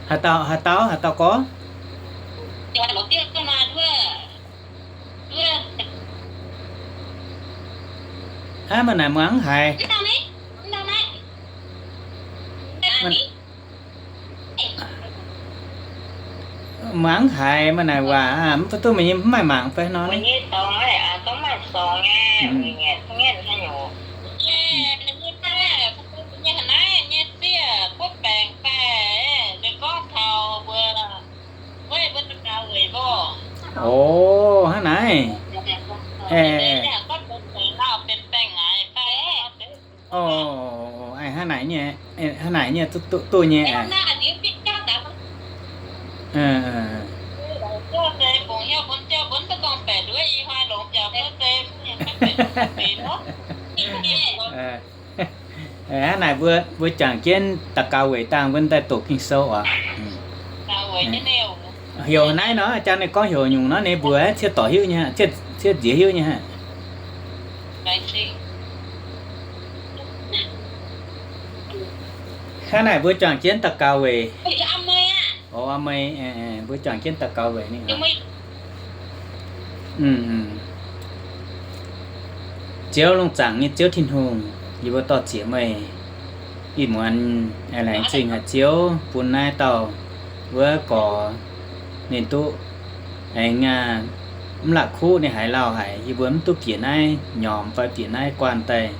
Haaix dauh, haaix dauh, haaix dauh gorngv? Aav, maaih naaic muangx haic. Muangx haic, maaih naaic waac mv baac duqv meih nyei mv maaih mangc fai nor. O, hnangv naaiv. O, hnangv naaic nyei, hnangv naaic nyei duqv, duqv nyei. Hnangv naaic mbuo, mbuo juangc jienv daux gaux weic dangh mbuo daaih doqc Ging-Sou oc. Heuc naaiv nor, jang ninh gorngv heuc nyungc nor, ninh mbuox ciev dorc hiuv nyei, ciev nziex hiuv nyei. Hnangv naaic mbuo juangc jienv daux gaux weic, o, mbuo juangc jienv daux gaux weic ninh. Ziouv lungh zaangc nyei Ziouv Tin-Hungh, yie mbuo dor-ziec meih ih muonz aengx laengz zingh haic Ziouv bun naaiv dauh wuov gorx ninh duqv aengx mv la'kuqv ninh haiz lauh haic, yie mbuo mv duqv bieqc naaiv nyormx fai bieqc naaiv guanh daaih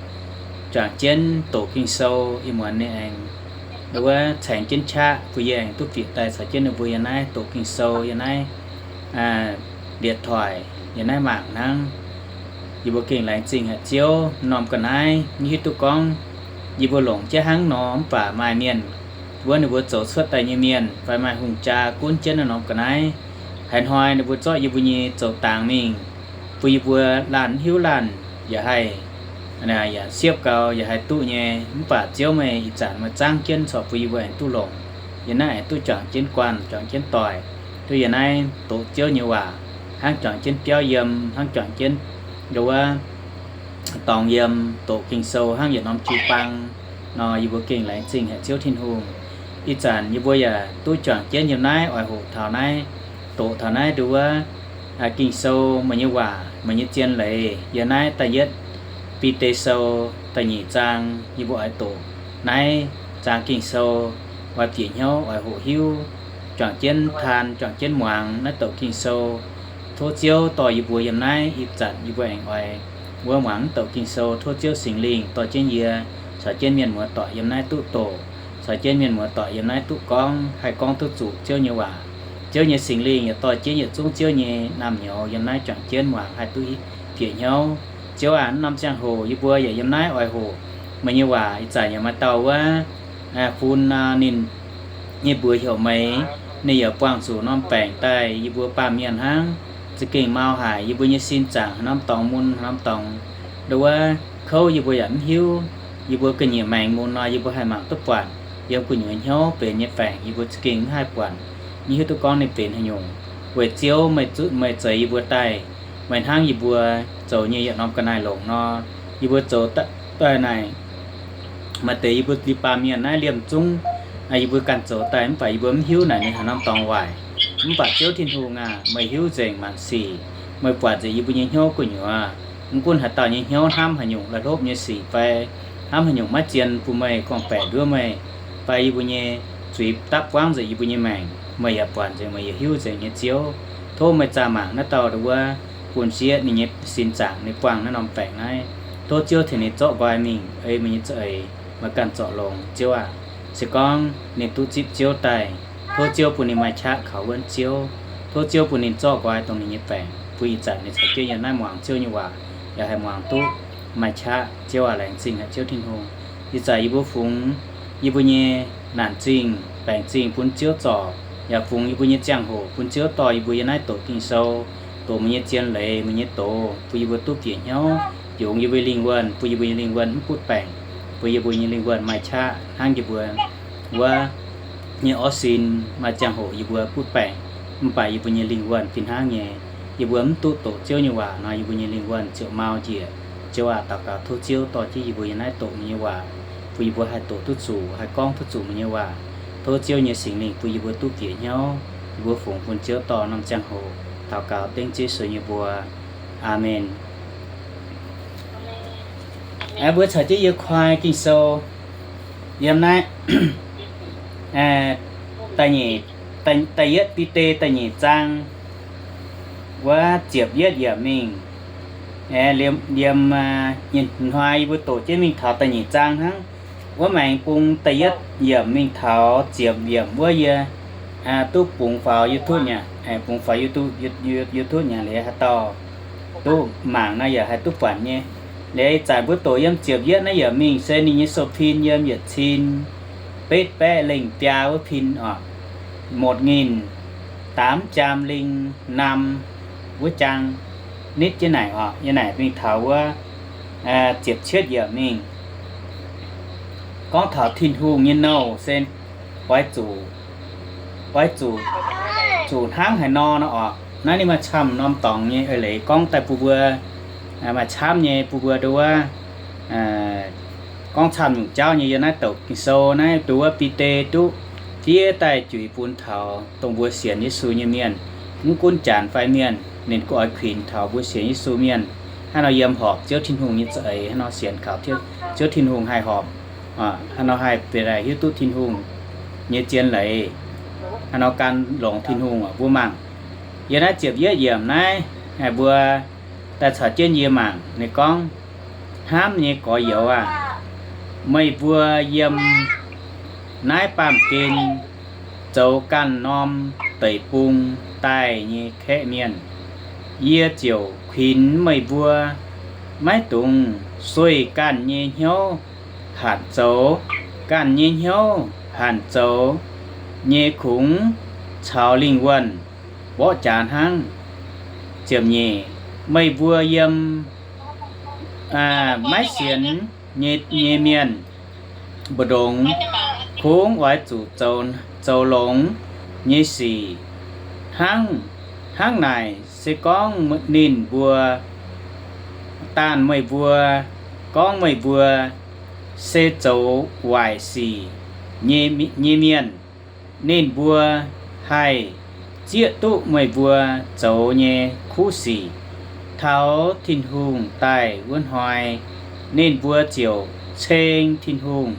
juangc jienv doqc Ging-Sou. Ih muonz ninh aengx wuov caengx jienv qaqv bun yie aengx duqv bieqc daaih caux jienv ninh mbuo yiem naaiv doqc Ging-Sou, yiem naaiv điện thoại, yiem naaiv mangc hnangv. Yie mbuo gengh laengz zingh haic Ziouv. Norm ga'naaiv mv hiuv duqv gorngv yie mbuo longc jienv hnangv nor, mv baac maaih mienh wuov ninh mbuo zoux cuotv daaih nyei mienh fai maaih hungh jaa gunv jienv naaiv norm ga'naaiv. Haaix hnoi ninh mbuo zorqv yie mbuo nyei zoux dangx mingh, bun yie mbuo laanh mv hiuv laanh yaac haih, yaac siepv gau yaac haih duqv nyei. Mv baac Ziouv meih ih zanc meih zangv jienv corc bun yie mbuo aengx duqv longc. Yiem naaiv aengx duqv juangc jienv guanh, juangc jienv doic, duqv yiem naaiv doqc Ziouv nyei waac, hnangv juangc jienv biauv yiem, hnangv juangc jienv ndau wuov dorngx yiem, doqc Ging-Sou hnangv yietc norm jiu-baang nor, yie mbuo gengh laengz zingh haic Ziouv Tin-Hungh. Ih zanc yie mbuo yaac duqv juangc jienv yiem naaiv oix hoqc taux naaiv, doqc taux naaiv ndau wuov Ging-Sou, meih nyei waac, meih nyei zien leiz. Yiem naaiv da'yietv Bide Sou da'nyeic zaang, yie mbuo oix doqc naaiv zaang Ging-Sou, oix bieqc hnyouv, oix hoqc hiuv, juangc jienv taan, juangc jienv muangx naaiv doqc Ging-Sou. Tov Ziouv dorh yie mbuo yiem naaiv ih zanc yie mbuo aengx oix wuov muangx doqc Ging-Sou. Tov Ziouv Singx Lingh dorh jienv yie caux jienv mienh muoz-doic yiem naaiv duqv doqc, caux jienv mienh muoz-doic yiem naaiv duqv gorngv, haih gorngv duqv zuqc Ziouv nyei waac. Ziouv nyei Singx Lingh yaac dorh jienv yietc zungv Ziouv nyei naamh nyouz yiem naaiv juangc jienv muangx haih duqv bieqc hnyouv. Ziouv aac, norm ziangh hoc yie mbuo yaac yiem naaiv oix hoqc meih nyei waac. Ih zanc yaac maaih dauh wuov fun ninh nyei mbuox heuc Meix, ninh yaac buangh zuqc norm baengc daaih, yie mbuo baamh mienh hnangv, za'gengh mau haic. Yie mbuo nyei sin zaangc haaix norm dorngx mun, haaix norm dorngx ndau wuov kouv yie mbuo yaac mv hiuv. Yie mbuo ga'nyiec maengx mun nor yie mbuo haih mangc duqv buatc yiem gu'nyuoz hnyouv benx nyei baengc yie mbuo za'gengh mv haih buatc, mv hiuv duqv gorngv ninh benx haaix nyungc. Weic Ziouv meih zeix yie mbuo daaih, meih hnangv yie mbuo zoux nyei yietc norm ga'naaiv longc nor, yie mbuo zoux daaih naaic, maaih deix yie mbuo li baamh mienh naaiv liemh zungv yie mbuo ganh zoux daaih mv baac yie mbuo mv hiuv naaic ninh haaix norm dorngx waaic. Mv baac Ziouv Tin-Hungh aac, meih hiuv nzengc maanc sic, meih buatc nzengc yie mbuo nyei hnyouv gu'nyuoz. Mv gunv haaix dauh nyei hnyouv hnamv haaix nyungc la'hlopv nyei sic fai hnamv haaix nyungc maiv zien bun meih gorngv-baeqc nduov meih, fai yie mbuo nyei zuiz dapv buangv nzengc yie mbuo nyei maengc, meih yaac buatc nzengc, meih yaac hiuv nzengc nyei Ziouv. Tov meih zaah mangc naaiv dauh wuov bun sieqv ninh nyei sin zaangc ninh buangh naaiv norm baengc naaiv. Tov Ziouv tengx ninh zorqv nqoi mingh ei meih nyei za'eix, meih ganh zorc longx Ziouv aac. Se gorngv ninh duqv zipv Ziouv daaih, tov Ziouv bun ninh maaih qaqv kaux wuonv Ziouv. Tov Ziouv bun ninh zorqv nqoi dongh ninh nyei baengc, bun ih zanc ninh caux jienv yiem naaiv muangx Ziouv nyei waac yaac haih muangx duqv maaih qaqv. Ziouv aac, laengz zingh haic Ziouv Tin-Hungh. Ih zanc yie mbuo fungx yie mbuo nyei naanc zingh baengc zingh bun Ziouv zorc, yaac fungx yie mbuo nyei ziangh hoc bun Ziouv dorh yie mbuo yiem naaiv doqc Ging-Sou, doqc meih nyei zien leiz, meih nyei doz, bun yie mbuo duqv bieqc hnyouv, yungz yie mbuo nyei lingh wuonh, bun yie mbuo nyei lingh wuonh mv butv baengc, bun yie mbuo nyei lingh wuonh maaih qaqv hnangv yie mbuo wuov nyei orv sin. Maaih ziangh hoc yie mbuo butv baengc, mv baac yie mbuo nyei lingh wuonh fih hnangv nyei. Yie mbuo mv duqv doqc Ziouv nyei waac nor, yie mbuo nyei lingh wuonh ziouc mau njiec. Ziouv aac, daux gaux tov Ziouv dorh jienv yie mbuo yiem naaiv doqc meih nyei waac, bun yie mbuo haih doqc duqv zuqc, haih gorngv duqv zuqc meih nyei waac. Tov Ziouv nyei Singx Lingh bun yie mbuo duqv bieqc hnyouv. Yie mbuo fungx bun Ziouv dorh norm ziangh hoc daux gaux dengv Yesu nyei mbuox. Aamen. Aeqv, mbuo caux jienv yie koi Ging-Sou yiem naaiv da'nyeic, da'yietv Bide da'nyeic zaang wuov ziepc yietv yiemc mingh. Yiem, yiem hnoi yie mbuo doqc jienv mingh taux da'nyeic zaang hnangv. Wuov maengx bung da'yietv yiemc mingh taux ziepc yiemc wuov yie duqv bungx faaux YouTube nyei, bungx faaux YouTube, YouTube nyei. Liuz haaix dauh duqv mangc nor yaac haih duqv buatc nyei. Liuz zanc mbuo doqc yiem ziepc yietv naaiv yiemc mingh se ninh nyei sou-pin yiem yietc cin betv baeqv lengh biaa wuov pin oc, một nghìn tám trăm linh năm wuov jaang nitv jienv naaic oc. Yiem naaic mingh taux wuov ziepc cietv yiemc mingh. Gorngv taux Tin-Hungh nyei nouh se oix zuqc, oix zuqc, zuqc hnangv haaix nor nor oc. Naaiv ninh maaih camv norm dorngx nyei eix leiz gorngv daaih bun mbuo maaih camv nyei bun mbuo nduov, gorngv camv nyungc jauv nyei. Yiem naaiv douc Ging-Sou naaiv nduov Bide duqv fiev daaih juix bun taux dongh mbuo sienx Yesu nyei mienh, mv gunv Janx fai Mienh, ninh gunv oix kuinx taux mbuo sienx Yesu mienh haaix nor yiem horpc Ziouv Tin-Hungh nyei za'eix, haaix nor sienx kaux Ziouv Tin-Hungh haih horpc, haaix nor haih benx daaih hiuv duqv Tin-Hungh nyei zien leiz, haaix nor gan longx Tin-Hungh oc. Mbuo mangc yiem naaiv ziepc yietv yiemc naaiv, mbuo daaih caux jienv yie mangc. Ninh gorngv, Hnamv nyei gorx-youz aah! Meih mbuo yiem naaiv baamh gen zoux ganh norm deic-bung daaih nyei kaeqv mienh, yie ziouc kuinx meih mbuo maiv dungx sueih ganh nyei hnyouv hanc zoux. Ganh nyei hnyouv hanc zoux nyei kungx caux lingh wuonh mborqv jaax hnangv. Ziepc nyeic, meih mbuo yiem maiv sienx nyei mienh mbu'ndongx kungx oix zuqc zoux longx nyei sic. Hnangv, hnangv naaic se gorngv ninh mbuo daanh meih mbuo, gorngv meih mbuo se zoux waaic sic nyei mienh, ninh mbuo haih zieqv duqv meih mbuo zoux nyei kuv sic. Taux Tin-Hungh daaih wuov hnoi, ninh mbuo ziouc ceng Tin-Hungh.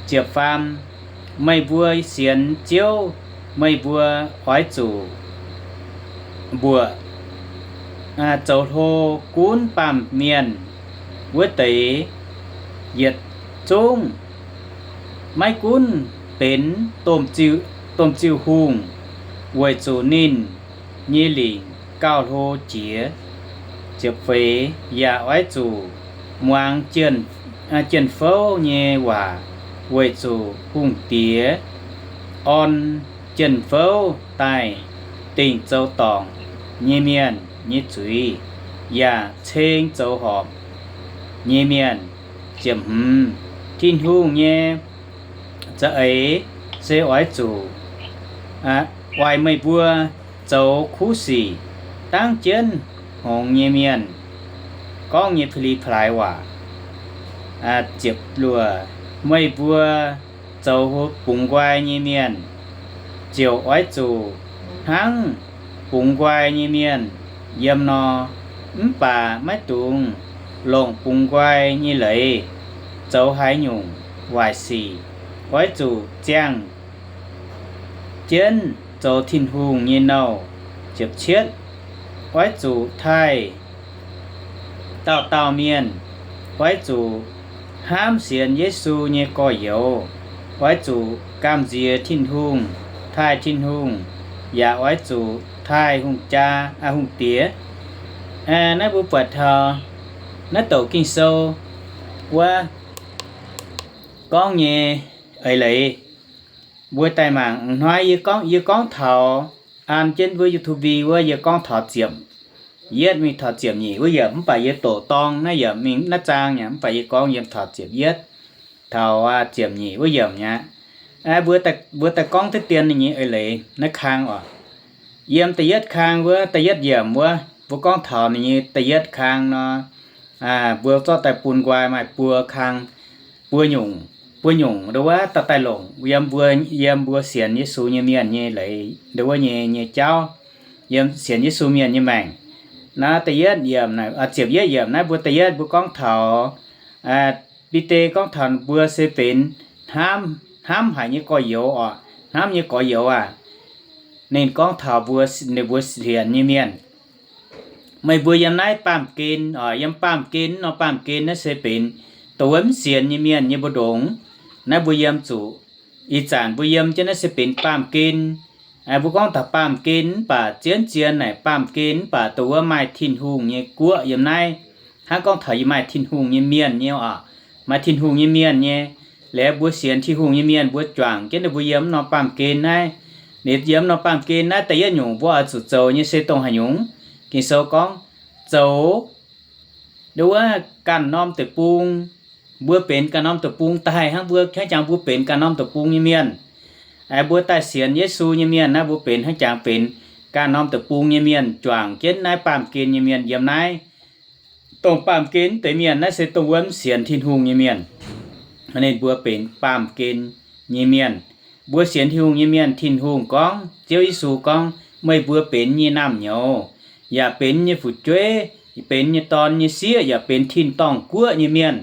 Ziepc faam, meih mbuo sienx Ziouv, meih mbuo oix zuqc mbuoqc zoux hlo gunv baamh mienh wuov deix yietc zungv, maiv gunv benx domh ziuh hungh, weic zuqc ninh nyei lingc gauh hlo jiex. Ziepc feix, yaac oix zuqc muangx jien-fouv nyei waac, weic zuqc hungh diex orn jien-fouv daaih dingc zoux dorngc nyei mienh nyei zuiz, yaac ceng zoux horpc nyei mienh. Ziepc hmz, Tin-Hungh nyei za'eix se oix zuqc oix meih mbuo zoux kuv sic dangv jienv hngongx nyei mienh gorngv nyei pili-plaaix waac. Ziepc luoqc, meih mbuo zoux bungx nqoi nyei mienh ziouc oix zuqc hnangv bungx nqoi nyei mienh yiem nor, mv baac maiv dungx longc bungx nqoi nyei leiz zoux haaix nyungc waaic sic. Oix zuqc ziangh jienv zoux Tin-Hungh nyei nouh. Ziepc cietv, oix zuqc taaih dauh dauh mienh, oix zuqc hnamv sienx Yesu nyei gorx-youz, oix zuqc gamh nziex Tin-Hungh, taaih Tin-Hungh, yaac oix zuqc taaih hungh jaa, hungh diex. Naaiv mbuo buatc taux naaiv douc Ging-Sou wuov gorngv nyei eix leiz. Mbuo daaih mangc hnoi yie gorngv, yie gorngv taux an jienv mbuo YouTube wuov, yie gorngv taux ziepc yietv mingh taux ziepc nyeic wuov yiemc, mv baac yie doqc dorng naaiv yiemc mingh naaiv zaang nyei, mv baac yie gorngv yiem taux ziepc yietv, taux ziepc nyeic wuov yiemc nyei aqv. Mbuo daaih gorngv diqv dien ninh nyei eix leiz naaiv kang oc. Yiem da'yietv kang wuov, da'yietv yiemc wuov, mbuo gorngv taux ninh nyei da'yietv kang nor, mbuo zorqv daaih bun nqoi maaih buo kang, buo nyungc. buo nyungc ndo wuov daaih daaih longc yiem mbuo, yiem mbuo sienx Yesu nyei mienh nyei leiz ndo wuov nyei, nyei jauv, yiem sienx Yesu mienh nyei maengc. Naaiv da'yietv yiemc, ziepc yietv yiemc naaiv mbuo da'yietv mbuo gorngv taux, Bide gorngv taux mbuo se benx hnamv, hnamv haic nyei gorx-youz oc, hnamv nyei gorx-youz aah, ninh gorngv taux mbuo, ninh mbuo sienx nyei mienh. Meih mbuo yiem naaiv baamh gen oc, yiem baamh gen nor, baamh gen naaiv se benx dongh wuov mv sienx nyei mienh nyei mbu'ndongx naaiv mbuo yiem zuqc. Ih zanc mbuo yiem jienv naaiv se benx baamh gen. Mbuo gorngv taux baamh gen mv baac zien zien naaic baamh gen mv baac dongh wuov maaih Tin-Hungh nyei guoqv yiem naaiv. Hnangv gorngv taux yie maaih Tin-Hungh nyei mienh nyei oc, maaih Tin-Hungh nyei mienh nyei. Liuz mbuo sienx Tin-Hungh nyei mienh mbuo juangc jienv ninh mbuo yiem norm baamh gen naaiv. Ninh yiem norm baamh gen naaiv da'yietv nyungc mbuo oix zuqc zoux nyei se dongh haaix nyungc? Ging-Sou gorngv zoux ndo wuov ganh norm deic-bung. Mbuo benx ganh norm deic-bung daaih hnangv mbuo hnangv jangx mbuo benx ganh norm deic-bung nyei mienh. Mbuo daaih sienx Yesu nyei mienh naaiv mbuo benx hnangv jangx benx ganh norm deic-bung nyei mienh juangc jienv naaiv baamh gen nyei mienh yiem naaiv. Dongh baamh gen deix mienh naaiv se dongh wuov mv sienx Tin-Hungh nyei mienh. Ninh mbuo benx baamh gen nyei mienh. Mbuo sienx Tin-Hungh nyei mienh, Tin-Hungh gorngv, Ziouv Yesu gorngv, meih mbuo benx nyei naamh nyouz, yaac benx nyei fu'jueiv, benx nyei dorn nyei sieqv, yaac benx tin-dorngh guoqv nyei mienh.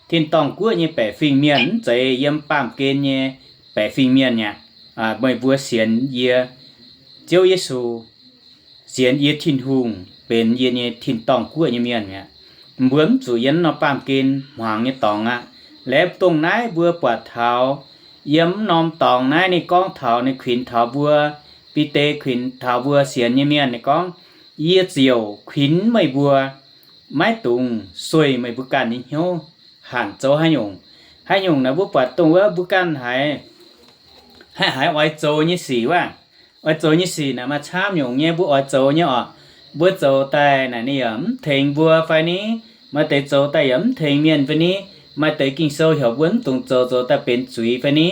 Tin-dorngh guoqv nyei baeqc fingx mienh mv zeiz yiem baamh gen nyei baeqc fingx mienh aqv. Meih mbuo sienx yie, Ziouv Yesu, sienx yie Tin-Hungh benx yie nyei tin-dorngh guoqv nyei mienh mi'aqv. Mbuo mv zuqc yiem norm baamh gen hmuangx nyei dorngx aqv. Laeqv dongh naaiv mbuo buatc taux yiem norm dorngx naaiv ninh gorngv taux, ninh kuinx taux mbuo, Bide kuinx taux mbuo sienx nyei mienh, ninh gorngv, yie ziouc kuinx meih mbuo, maiv dungx sueih meih mbuo ganh nyei hnyouv hanc zoux haaix nyungc. Haaix nyungc naaic mbuo buatc dongh wuov mbuo ganh haiz, haiz, haiz oix zoux nyei sic wuov. Oix zoux nyei sic naaic maaih camv nyungc nyei mbuo oix zoux nyei oc. Mbuo zoux daaih naaic ninh yaac mv tengx mbuo fai ni? Maaih deix zoux daaih yaac mv tengx mienh fai ni? Maaih deix Ging-Sou heuc mbuo mv dungx zoux, zoux daaih benx zuiz fai ni?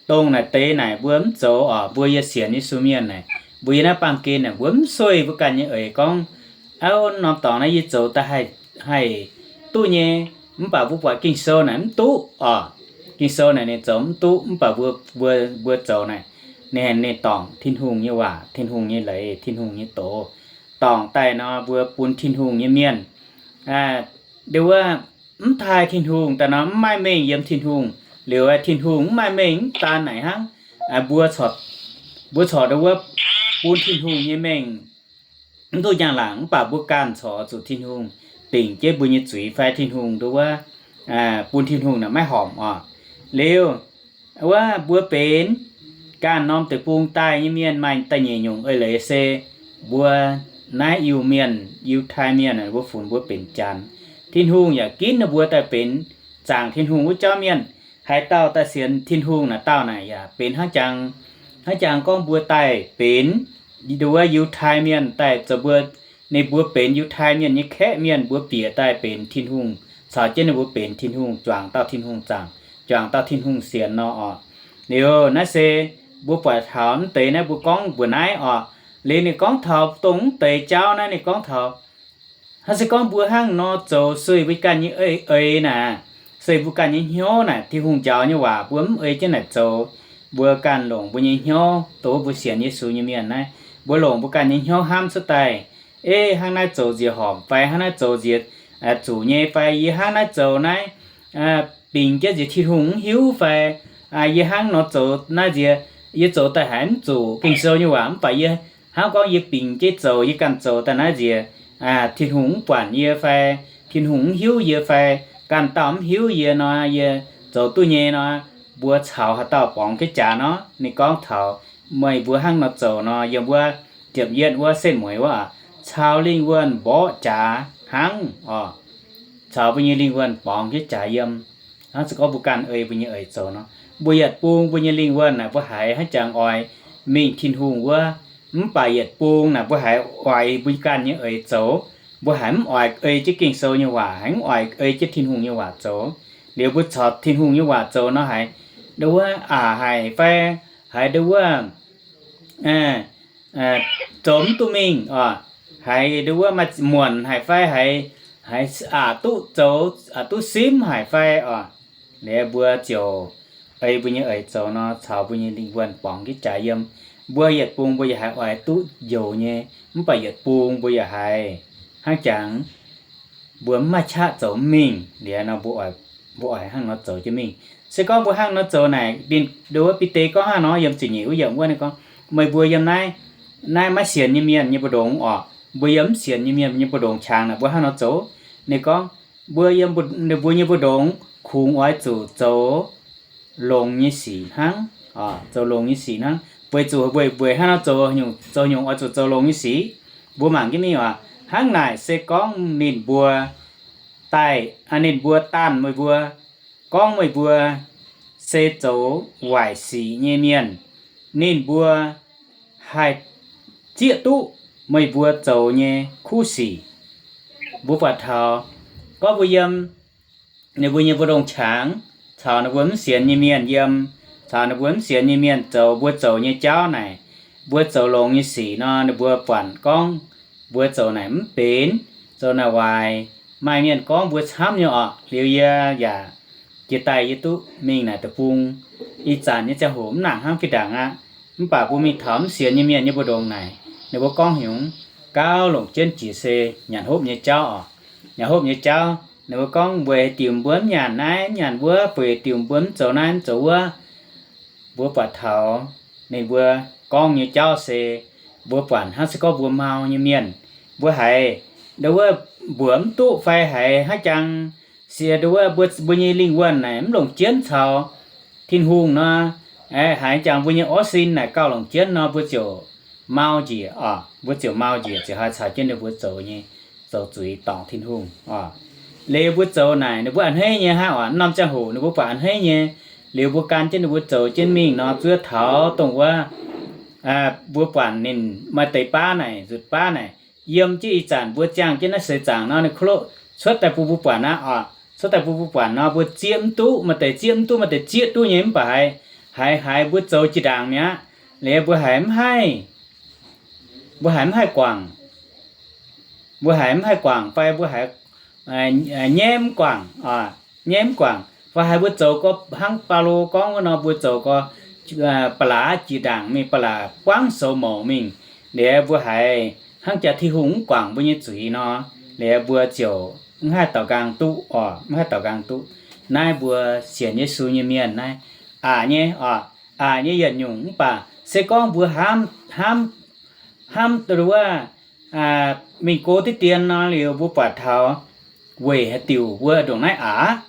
Dongh naaic deix naaic mbuo mv zoux oc. Mbuo yie sienx Yesu mienh naaic, mbuo yiem naaiv baamh gen naaic mbuo mv sueih mbuo ganh nyei eix gorngv, auv, norm dorngx naaiv yie zoux daaih haih, haih duqv nyei. Mv baac mbuo buatc Ging-Sou naaic mv duqv oc. Ging-Sou naaic ninh zoux mv duqv, mv baac mbuo, mbuo, mbuo zoux naaic, ninh, ninh dorngc Tin-Hungh nyei waac, Tin-Hungh nyei leiz, Tin-Hungh nyei doz, dorngc daaih nor mbuo bun Tin-Hungh nyei mienh, ndo wuov, mv taaih Tin-Hungh daaih nor mv maaih mengh yiem Tin-Hungh. Liuz Tin-Hungh mv maaih mengh mv daan naaic hnangv, mbuo corc, mbuo corc ndo wuov bun Tin-Hungh nyei mengh mv duqv njang-laangc, mv baac mbuo ganh corc zuqc Tin-Hungh dingc jienv mbuo nyei zuiz fai Tin-Hungh ndo wuov, bun Tin-Hungh naaic maiv horpc oc. Liuz wuov mbuo benx ganh norm deic-bung daaih nyei mienh maaih da'nyeic nyungc eix leiz se mbuo naaiv Iu-Mienh, Yiutai Mienh, mbuo funx mbuo benx Janx. Tin-Hungh yaac ginv ninh mbuo daaih benx zaangc Tin-Hungh wuov jauv mienh. Haaix dauh daaih sienx Tin-Hungh naaic dauh naaic yaac benx hnangv jangx, hnangv jangx gorngv mbuo daaih benx ndo wuov Yiutai Mienh daaih zoux mbuo, ninh mbuo benx Yiutai Mienh nyei kaeqv mienh, mbuo bieqc daaih benx Tin-Hungh, caux jienv ninh mbuo benx Tin-Hungh, juangc dauh Tin-Hungh zaangc, juangc dauh Tin-Hungh sienx nor oc. Liuz naaiv se mbuo buatc taux mv deix naaiv mbuo gorngv mbuoqc naaiv oc. Liuz ninh gorngv taux dongh mv deix jauv naaiv ninh gorngv taux hnangv se gorngv mbuo hnangv nor zoux sueih mbuo ganh nyei eix naaic, sueih mbuo ganh nyei hnyouv naaic, Tin-Hungh njaaux nyei waac mbuo mv ei jienv naaic zoux. Mbuo ganh longc mbuo nyei hnyouv, dongh mbuo sienx Yesu nyei mienh naaiv, mbuo longc mbuo ganh nyei hnyouv hnamv cuotv daaih, ei, hnangv naaiv zoux nziex horpc fai hnangv naaiv zoux nziex zuqc nyei fai yie hnangv naaiv zoux naaiv bingx jienv nziex Tin-Hungh mv hiuv fai yie hnangv nor zoux naaiv nziex, yie zoux daaih haiz mv zuqc Ging-Sou nyei waac mv baac yie hnamv gorngv yie bingx jienv zoux, yie ganh zoux daaih naaiv nziex Tin-Hungh mv buatc yie fai Tin-Hungh mv hiuv yie fai ganh dauh mv hiuv yie nor, yie zoux duqv nyei nor, mbuo caux haaix dauh borngz jienv jaax nor? Ninh gorngv taux meih mbuo hnangv nor zoux nor, yiem wuov ziepc yietv wuov setv mueiz wuov, caux lingh wuonh mborqv jaax hnangv oc. Caux mbuo nyei lingh wuonh borngz jienv jaax yiem. Hnangv se gorngv mbuo ganh ei mbuo nyei eix zoux nor, mbuo yietc bung mbuo nyei lingh wuonh naaic mbuo haiz hnangv jangx oix mingh Tin-Hungh wuov. Mv baac yietc bung naaic mbuo haiz oix mbuo ganh nyei eix zoux. Mbuo haiz mv oix ei jienv Ging-Sou nyei waac, haiz mv oix ei jienv Tin-Hungh nyei waac zoux. Liuz mbuo caux Tin-Hungh nyei waac zoux nor haiz ndo wuov aqc haic fai haiz ndo wuov zoux mv duqv mingh oc. Haiz ndo wuov maaih muonc haic fai haiz, haiz aqc duqv zoux, aqc duqv simv haic fai oc. Liuz mbuo ziouc ei mbuo nyei eix zoux nor caux mbuo nyei lingh wuonh borngz jienv jaax yiem. Mbuo yietc bung mbuo yaac haiz oix duqv njoux nyei, mv baac yietc bung mbuo yaac haiz hnangv jangx mbuo mv maaih qaqv zoux mv mingh. Liuz nor mbuo oix, mbuo oix hnangv nor zoux jienv mingh. Se gorngv mbuo hnangv nor zoux naaic, ninh ndo wuov Bide gorngv hnangv nor yiem ziepc nyeic wuov yiemc wuov ninh gorngv, meih mbuo yiem naaiv, naaiv maiv sienx nyei mienh nyei mbu'ndongx oc, mbuo yiem mv sienx nyei mienh nyei mbu'ndongx qangx naaic mbuo hnangv nor zoux. Ninh gorngv, mbuo yiem mbuo, ninh mbuo nyei mbu'ndongx kungx oix zuqc zoux longx nyei sic hnangv, zoux longx nyei sic hnangv. Weic zuqc weic, weic hnangv nor zoux nyungc, zoux nyungc oix zuqc zoux longx nyei sic. Mbuo mangc jienv mingh oc. Hnangv naaic se gorngv ninh mbuo daaih, ninh mbuo daanh meih mbuo, gorngv meih mbuo se zoux waaic sic nyei mienh, ninh mbuo haih zieqv duqv meih mbuo zoux nyei kuv sic. Mbuo buatc taux gorngv mbuo yiem ninh mbuo nyei mbu'ndongx qangx, caux ninh mbuo mv sienx nyei mienh yiem, caux ninh mbuo mv sienx nyei mienh zoux mbuo zoux nyei jauv naaic, mbuo zoux longx nyei sic nor, ninh mbuo buatc gorngv mbuo zoux naaic mv benx, zoux naaic waaic. Maaih mienh gorngv mbuo camv nyei orqc. Liuz yie yaac jiex daaih yie duqv mingh naaic deic-bung. Ih zanc nyei ziangh hoc mv nangc hnangv fih ndaangc aqv. Mv baac mbuo mingh taux mv sienx nyei mienh nyei mbu'ndongx naaic, ninh mbuo gorngv hnyungx gauh longc jienv jiex se nyanc hopv nyei jauv oc. Nyanc hopv nyei jauv, ninh mbuo gorngv weic haaix diuc mbuo mv nyanc naaiv, mv nyanc wuov, weic haaix diuc mbuo mv zoux naaiv mv zoux wuov. Mbuo buatc taux ninh mbuo gorngv nyei jauv se mbuo buatc hnangv se gorngv mbuo mau nyei mienh. Mbuo haiz ndo wuov mbuoqc mv duqv fai haiz hnangv jangx, sie ndo wuov mbuo, mbuo nyei lingh wuonh naaic mv longc jienv caux Tin-Hungh nor, haiz jangx mbuo nyei orv sin naaic gauh longc jienv nor, mbuo ziouc mau njiec oc. Mbuo ziouc mau njiec ziouc haih caux jienv ninh mbuo zoux nyei, zoux zuiz dorngc Tin-Hungh oc. Liuz mbuo zoux naaic ninh mbuo a'hneiv nyei hnangv oc. Norm ziangh hoc ninh mbuo buatc a'hneiv nyei. Liuz mbuo gan jienv ninh mbuo zoux jienv mingh nor, zuov taux dongh wuov mbuo buatc ninh maaih deix baav naaic, nzutc baav naaic, yiem jienv ih zanc mbuo ziangh jienv naaiv seix zaangc nor, ninh ko lo cuotv daaih bun mbuo buatc aqv oc. Cuotv daaih bun mbuo buatc nor, mbuo zieqv mv duqv, maaih deix zieqv mv duqv, maaih deix zieqv duqv nyei, mv baac haiz, haiz, haiz mbuo zoux jiex ndaangc mi'aqv. Liuz mbuo haiz mv haih, mbuo haiz mv haih guangc, mbuo haiz mv haih guangc fai mbuo haiz nyaiv mv guangc, nyaiv mv guangc fai haiz mbuo zoux gorngv hnangv Baulo gorngv wuov nor, mbuo zoux gorngv ba'laqc jiex ndaangc mingh, ba'laqc buangv soux mouc mingh. Liuz mbuo haiz hnangv jaax Tin-Hungh mv guangc mbuo nyei zuiz nor, liuz mbuo ziouc mv haih daaux nqaang duqv oc, mv haih daaux nqaang duqv. Naaiv mbuo sienx Yesu nyei mienh naaiv, aqc nyei oc, aqc nyei yietc nyungc. Mv baac se gorngv mbuo hnamv, hnamv, hnamv wuov mingh go diqv dien nor, liuz mbuo buatc taux weic haaix diuc mbuo ndongc naaiv aqc,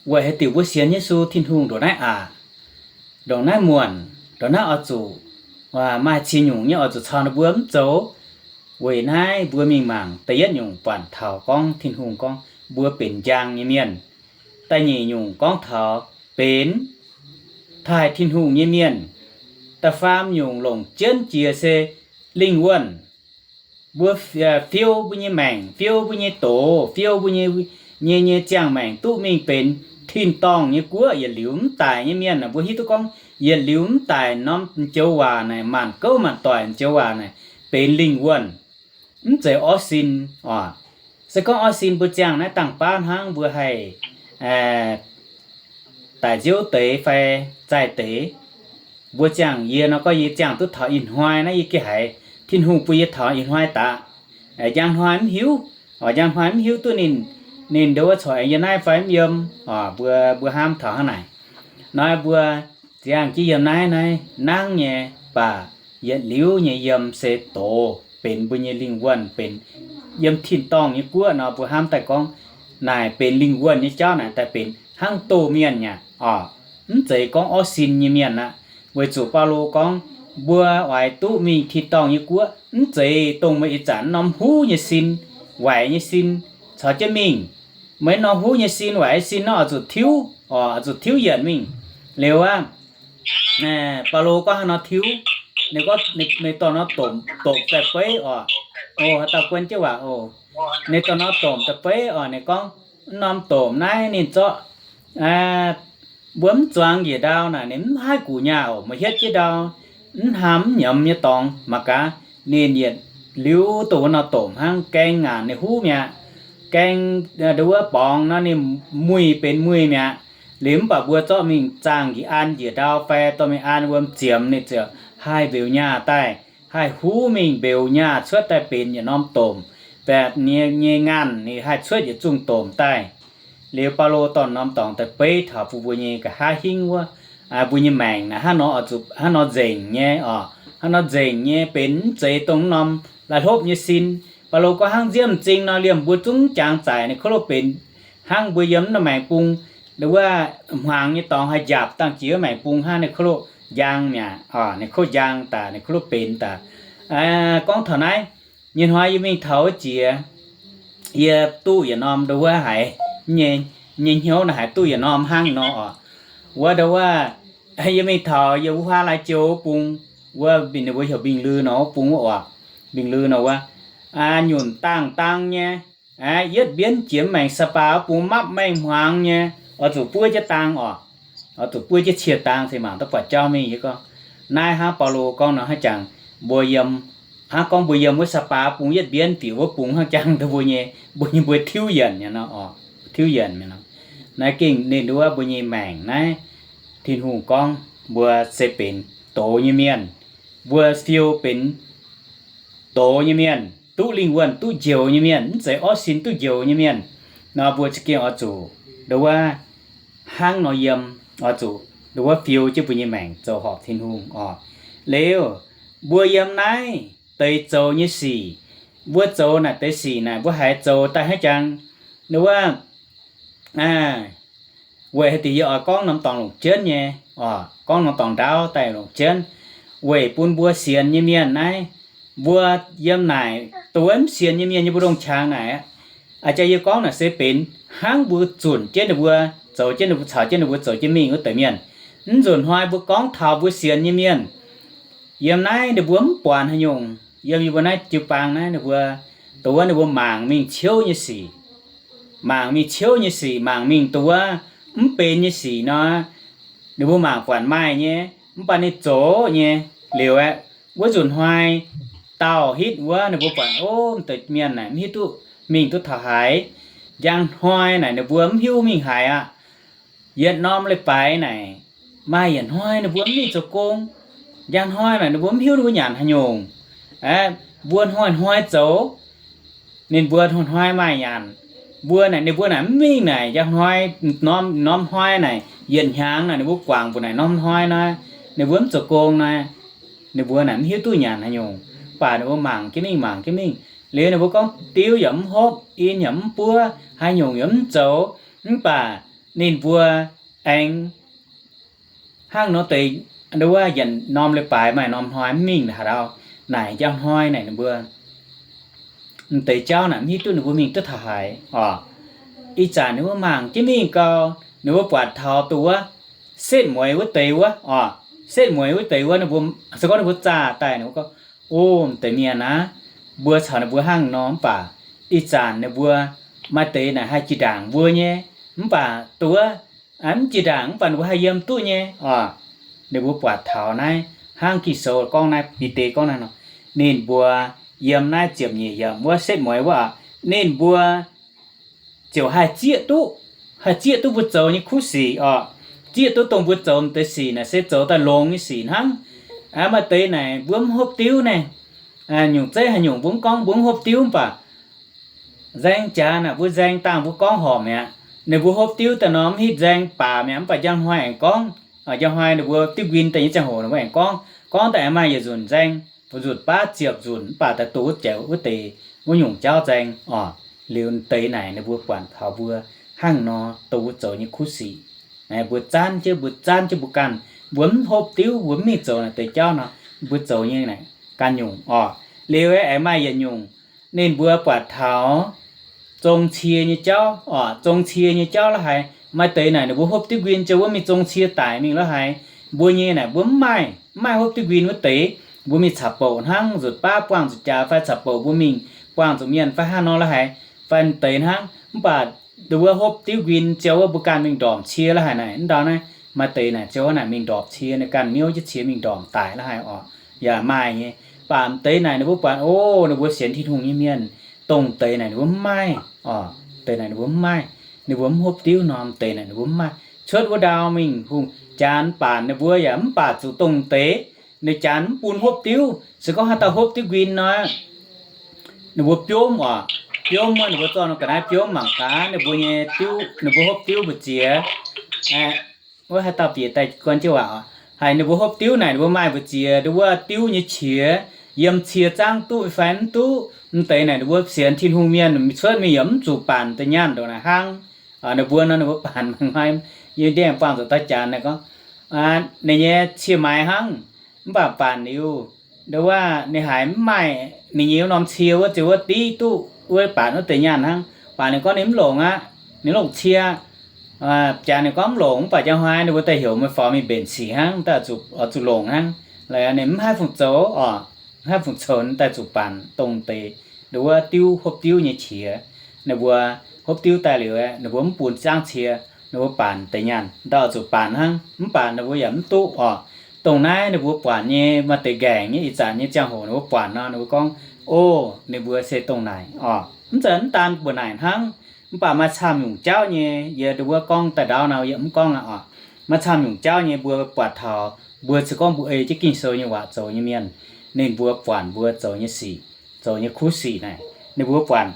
weic haaix diuc mbuo sienx Yesu Tin-Hungh ndongc naaiv aqc, ndongc naaiv muonc, ndongc naaiv oix zuqc maaih ziex nyungc nyei oix zuqc caux ninh mbuo mv zoux. Weic naaiv mbuo mingh mangc da'yietv nyungc buatc taux gorngv Tin-Hungh gorngv mbuo benx njang nyei mienh. Da'nyeic nyungc gorngv taux benx taaih Tin-Hungh nyei mienh. Da'faam nyungc longc jienv jiex se lingh wuonh. Mbuo fiou mbuo nyei maengc, fiou mbuo nyei doz, fiou mbuo nyei, nyei, nyei ziangh maengc duqv mingh benx tin-dorngh nyei guoqv yietc liuz mv daic nyei mienh. Mbuo hiuv duqv gorngv yietc liuz mv daic norm joux waac naaic, maanc gouv maanc doic joux waac naaic benx lingh wuonh. Mv zeiz orv sin oc. Se gorngv orv sin mbuo ziangh naaiv dangh baav hnangv mbuo haih daic nziouv deix fai zaih deix, mbuo ziangh, yie nor gorngv yie ziangh duqv taux ih hnoi naaiv yie gengh haiz Tin-Hungh bun yie taux ih hnoi daqv. Njang hnoi mv hiuv, njang hnoi mv hiuv duqv ninh, ninh ndo wuov corc aengx yiem naaiv fai mv yiem. Mbuo, mbuo hnamv taux hnangv naaic. Nor mbuo ziangh jienv yiem naaiv, naaiv nangv nyei, baac yietc liuz nyei yiem se doz benx mbuo nyei lingh wuonh, benx yiem tin-dorngh nyei guoqv nor, mbuo hnamv daaih gorngv naaic benx lingh wuonh nyei jauv naaic daaih benx hnangv doh mienh aqv oc. Mv zeiz gorngv orv sin nyei mienh aqv. Weic zuqc Baulo gorngv mbuo oix duqv mingh tin-dorngh nyei guoqv, mv zeiz dongh meih ih zanc norm huv nyei sin, waaic nyei sin caux jienv mingh. Meih norm huv nyei sin, waaic nyei sin nor oix zuqc tiuv oc, oix zuqv tiuv yienc mingh. Liuz aqv, Baulo gorngv haaix nor tiuv, ninh gorngv ninh dorh norm domc, domc daaih beiv oc. O, haaix dauh guon jienv waac oc. Ninh dorh norm domc daaih beiv oc, ninh gorngv, norm domc naaiv ninh zorqv, mbuo mv zuangx njiec ndau naaic ninh mv haih guqc nyaah oc. Meih hietv jienv ndau, mv hnamv mv nyiemz nyei dorngx mangc gaax, ninh yietc liuz dongh wuov norm domc hnangv gaeng ngaanc ninh huv mi'aqv. gaeng, ndo wuov borngz nor ninh muih benx muih mi'aqv. Liuz mv baac mbuo zorqv mingh zaangh njiec an njiec ndau fai dorh mingh an wuom ziemx ninh ziouc haih mbeux nyaah daaih, haih huv mingh mbeux nyaah cuotv daaih benx yietc norm domc, baac nyei, nyei ngaanh ninh haih cuotv yietc zungh domc daaih. Liuz Baulo dorh norm dorngx daaih beiv taux bun mbuo nyei nqa'haav hingv wuov, mbuo nyei maengc naaic hnangv nor, hnangv nor nzengc nyei oc, hnangv nor nzengc nyei benx mv zeiz dongh norm la'hlopv nyei sin. Baulo gorngv hnangv nziemv m'zing nor liemh mbuo zungv jangx zaic ninh ko loqv benx hnangv mbuo yiem norm maengc bung, wuov hmuangx nyei dorngx haih njaapc dangh jiex wuov maengc bung hnangv ninh ko loqv njang mi'aqv oc, ninh ko njang daaih, ninh ko loqv benx daaih. Gorngv taux naaiv, nyei hnoi yie mingh taux wuov jiex, yie duqv yietc norm ndo wuov haiz nyei, nyei hnyouv naaic haiz duqv yietc norm hnangv nor oc. Wuov ndo wuov, yie mingh taux yie wuov huaav lai-joux wuov bung, wuov ninh mbuo heuc Mbingh Lư nor wuov bung wuov oc, Mbingh Lư nor wuov, nyunc dangh dang nyei, yietv mbienv jiex maengc Sa'baa wuov bung mapv mengh hmuangx nyei, oix zuqc buov jienv dang oc, oix zuqc buov jienv cie dang se mangc duqv buatc jauv mingh. Yie gorngv naaiv hnangv Baulo gorngv nor hnangv jangx, mbuo yiem, hnangv gorngv mbuo yiem wuov Sa'baa bung yietv mbienv bieqc wuov bung hnangv jangx dongh mbuo nyei, mbuo nyei mbuo tiuv yienc nyei nor oc, tiuv yienc nyei nor. Naaiv gengh ninh ndo wuov mbuo nyei maengc naaiv, Tin-Hungh gorngv mbuo se benx doz nyei mienh, mbuo fiou benx doz nyei mienh, duqv lingh wuonh duqv njoux nyei mienh, mv zeiz orqv sin duqv njoux nyei mienh nor, mbuo za'gengh oix zuqc ndo wuov hnangv nor yiem, oix zuqc ndo wuov fiou jienv mbuo nyei maengc zoux horpc Tin-Hungh oc. Liuz, mbuo yiem naaiv deix zoux nyei sic, mbuo zoux naaic deix sic naaic mbuo haiz zoux daaih hnangv jangx, ndo wuov, weic haaix diuc yie oix gorngv norm dorngx longc jienv nyei oc, gorngv norm dorngx ndaauv daaih longc jienv, weic bun mbuo sienx nyei mienh naaiv, mbuo yiem naaic dongh wuov mv sienx nyei mienh nyei mbu'ndongx-qangx naaic, a'jang yie gorngv naaic se benx hnangv mbuo zunc jienv ninh mbuo, zoux jienv ninh mbuo, caux jienv ninh mbuo zoux jienv mingh wuov deix mienh. Mv nzunc hnoi mbuo gorngv taux mbuo sienx nyei mienh, yiem naaiv ninh mbuo mv buatc haaix nyungc, yiem yie mbuo naaiv jiu-baang naaiv ninh mbuo, dongh wuov ninh mbuo mangc mingh ciouv nyei sic, mangc mingh ciouv nyei sic, mangc mingh dongh wuov mv benx nyei sic nor, ninh mbuo mangc buatc maaih nyei, mv baac ninh zoqc nyei. Liuz aeqv, wuov nzunc hnoi daauh hitv wuov ninh mbuo buatc, o, m'deix mienh naaic mv hiuv duqv mingh duqv taux haaix. Njang hnoi naaic ninh mbuo mv hiuv mingh haaix aqv. Yietc norm leiz-baaix naaic, maaih yietc hnoi ninh mbuo mv mingh zoux gong. Njang hnoi naaic ninh mbuo mv hiuv ninh mbuo nyanc haaix nyungc. Aeqv, mbuo hnoi-hnoi zoux, ninh mbuo hnoi-hnoi maaih nyanc. Mbuo naaic, ninh mbuo naaic mv mingh naaic, njang hnoi, norm, norm hnoi naaic, yietc hnyangx naaic ninh mbuo guangc mbuo naaic norm hnoi nor, ninh mbuo mv zoux gong nor, ninh mbuo naaic mv hiuv duqv nyanc haaix nyungc. Mv baac ninh mbuo mangc jienv mingh, mangc jienv mingh. Liuz ninh mbuo gorngv diuv yaac mv hopv, in yaac mv buov, haaix nyungc yaac mv zoux. Mv baac ninh mbuo aengx hnangv nor deix, wuov yietc norm leiz-baaix maaih norm hnoi mv mingh haaix ndau. Naaic njang hnoi naaic ninh mbuo m'deix jauv naaic mv hiuv duqv ninh mbuo mingh duqv taux haaix oc. Ih zanc ninh mbuo mangc jienv mingh gau, ninh mbuo buatc taux dongh wuov setv mueiz wuov deix wuov oc. Setv mueiz wuov deix wuov, ninh mbuo se gorngv ninh mbuo zaah daaih, ninh mbuo gorngv, o, m'deix mienh aav, mbuo caux ninh mbuo hnangv nor mv baac ih zanc ninh mbuo maaih deix naaic haih jiex ndaangc mbuo nyei, mv baac dongh wuov mv jiex ndaangc mv baac ninh mbuo haih yiem duqv nyei oc. Ninh mbuo buatc taux naaiv hnangv Ging-Sou gorngv naaiv, Bide gorngv naaiv nor, ninh mbuo yiem naaiv ziepc nyeic yiemc wuov setv mueiz wuov, ninh mbuo ziouc haih zieqv duqv, haih zieqv duqv mbuo zoux nyei kuv sic oc. Zieqv duqv dongh mbuo zoux m'deix sic naaic se zoux daaih longx nyei sic hnangv. Maaih deix naaic mbuo mv hopv diuv naaic, nyungc zeiv haaix nyungc mbuo mv gorngv mbuo mv hopv diuv mv baac nzaeng jaax naaic mbuo nzaeng dangh mbuo gorngv horpc mi'aqv. Ninh mbuo hopv diuv daaih nor mv hitv nzaeng baac mi'aqv, mv baac njang hnoi aengx gorngv, njang hnoi ninh mbuo diuv nquin daaih nyei ziangh hoc ninh mbuo aengx gorngv, gorngv daaih aengx maaih yietc nzunc nzaeng, nzunc baav ziepc nzunc mv baac daaih duqv wuov jauv wuov deix wuov nyungc jauv nzaeng oc. Liuz deix naaic ninh mbuo buatc taux mbuo hnangv nor dongh mbuo zoux nyei kuv sic, mbuo zanv jienv, mbuo zanv jienv mbuo ganh, mbuo mv hopv diuv, mbuo mv mingh zoux naaic deix jauv nor, mbuo zoux nyei naaic ganh nyungc oc. Liuz aengx maaih yietc nyungc, ninh mbuo buatc taux zong cie nyei jauv oc. Zong cie nyei jauv la'haiz, maaih deix naaic ninh mbuo hopv diuv nquin ziouc wuov mingh zong cie daic mingh la'haiz. Mbuo nyei naaic mbuo mv maaih, mv maaih hopv diuv nquin wuov deix, mbuo mingh caux bouc hnangv, nzutc baav buangh zuqc jaax fai caux bouc mbuo mingh buangh zuqc mienh fai hnangv nor la'haiz, fai deix hnangv. Mv baac ndo wuov hopv diuv nquin ziouc wuov mbuo ganh mingh ndorpc cie la'haiz naaic, mv ndau naaiv maaih deix naaic ziouc wuov naaic mingh ndorpc cie, ninh ganh miouv jienv cie mingh ndorpc daic la'haiz oc, yaac maaih nyei. Mv baac m'deix naaic ninh mbuo buatc, o, ninh mbuo sienx Tin-Hungh nyei mienh, dongh deix naaic ninh mbuo mv maaih. Oc, deix naaic ninh mbuo mv maaih. Ninh mbuo mv hopv diuv nor, deix naaic ninh mbuo mv maaih. Cuotv wuov ndau mingh hungh, janx baanc ninh mbuo yaac mv baac zuqc dongh deix. Ninh janx mv bun hopv diuv, se gorngv haaix dauh hopv diuv nquin nor, ninh mbuo biomv oc. Biomv wuov, ninh mbuo zorqv norm ga'naaiv biomv mangc gaax ninh mbuo nyei diuv, ninh mbuo hopv diuv mbu'ziex. Wuov haaix dauh bieqc daaih guon jienv waac oc, haiz ninh mbuo hopv diuv naaic ninh mbuo maaih mbu'ziex, ninh wuov diuv nyei qiex, yiem cie zaangv duqv fai mv duqv. Mv deix naaic ninh mbuo sienx Tin-Hungh mienh cuotv mingh yaac mv zuqc baanc deix nyaanh ndongc naaic hnangv. Ninh mbuo nor ninh mbuo baanc mangc hnoi, yie ndiev buangh zuqc dauh janx naaic gorngv, ninh nyei cie maaiz hnangv, mv baac baanc liuz, ndo wuov ninh haiz mv maaih ninh nyei wuov norm cie wuov ziouc wuov div duqv wuov baanc wuov deix nyaanh hnangv. Baanc ninh gorngv ninh mv longc aqv, ninh longc cie. Janx ninh gorngv mv longc, mv baac njang hnoi ninh mbuo daaih heuc meih faaux mingh mbenc sic hnangv, daaih zuqc, oix zuqc longc hnangv. Laaix ninh mv haih fungc zoux oc, mv haih fungc zoux, ninh daaih zuqc baanc dongh deix, ndo wuov diuv, hopv diuv nyei qiex. Ninh mbuo hopv diuv daaih liuz, ninh mbuo mv bun zaangv cie, ninh mbuo baanc deix nyaanh, ndau zuqc baanc hnangv, mv baac ninh mbuo yaac mv duqv oc. Dongh naaiv ninh mbuo buatc nyei maaih deix nqaengc nyei, ih zanc nyei ziangh hoc ninh mbuo buatc nor, ninh mbuo gorngv, o, ninh mbuo se dongh naaic oc. Mv zeiz mv daan mbuo naaic hnangv, mv baac maaih camv nyungc jauv nyei, yie ndo wuov gorngv daaih ndau nor yie mv gorngv aqv oc. Maaih camv nyungc jauv nyei mbuo buatc taux mbuo se gorngv mbuo ei jienv Ging-Sou nyei waac zoux nyei mienh, ninh mbuo buatc mbuo zoux nyei sic, zoux nyei kuv sic naaic, ninh mbuo buatc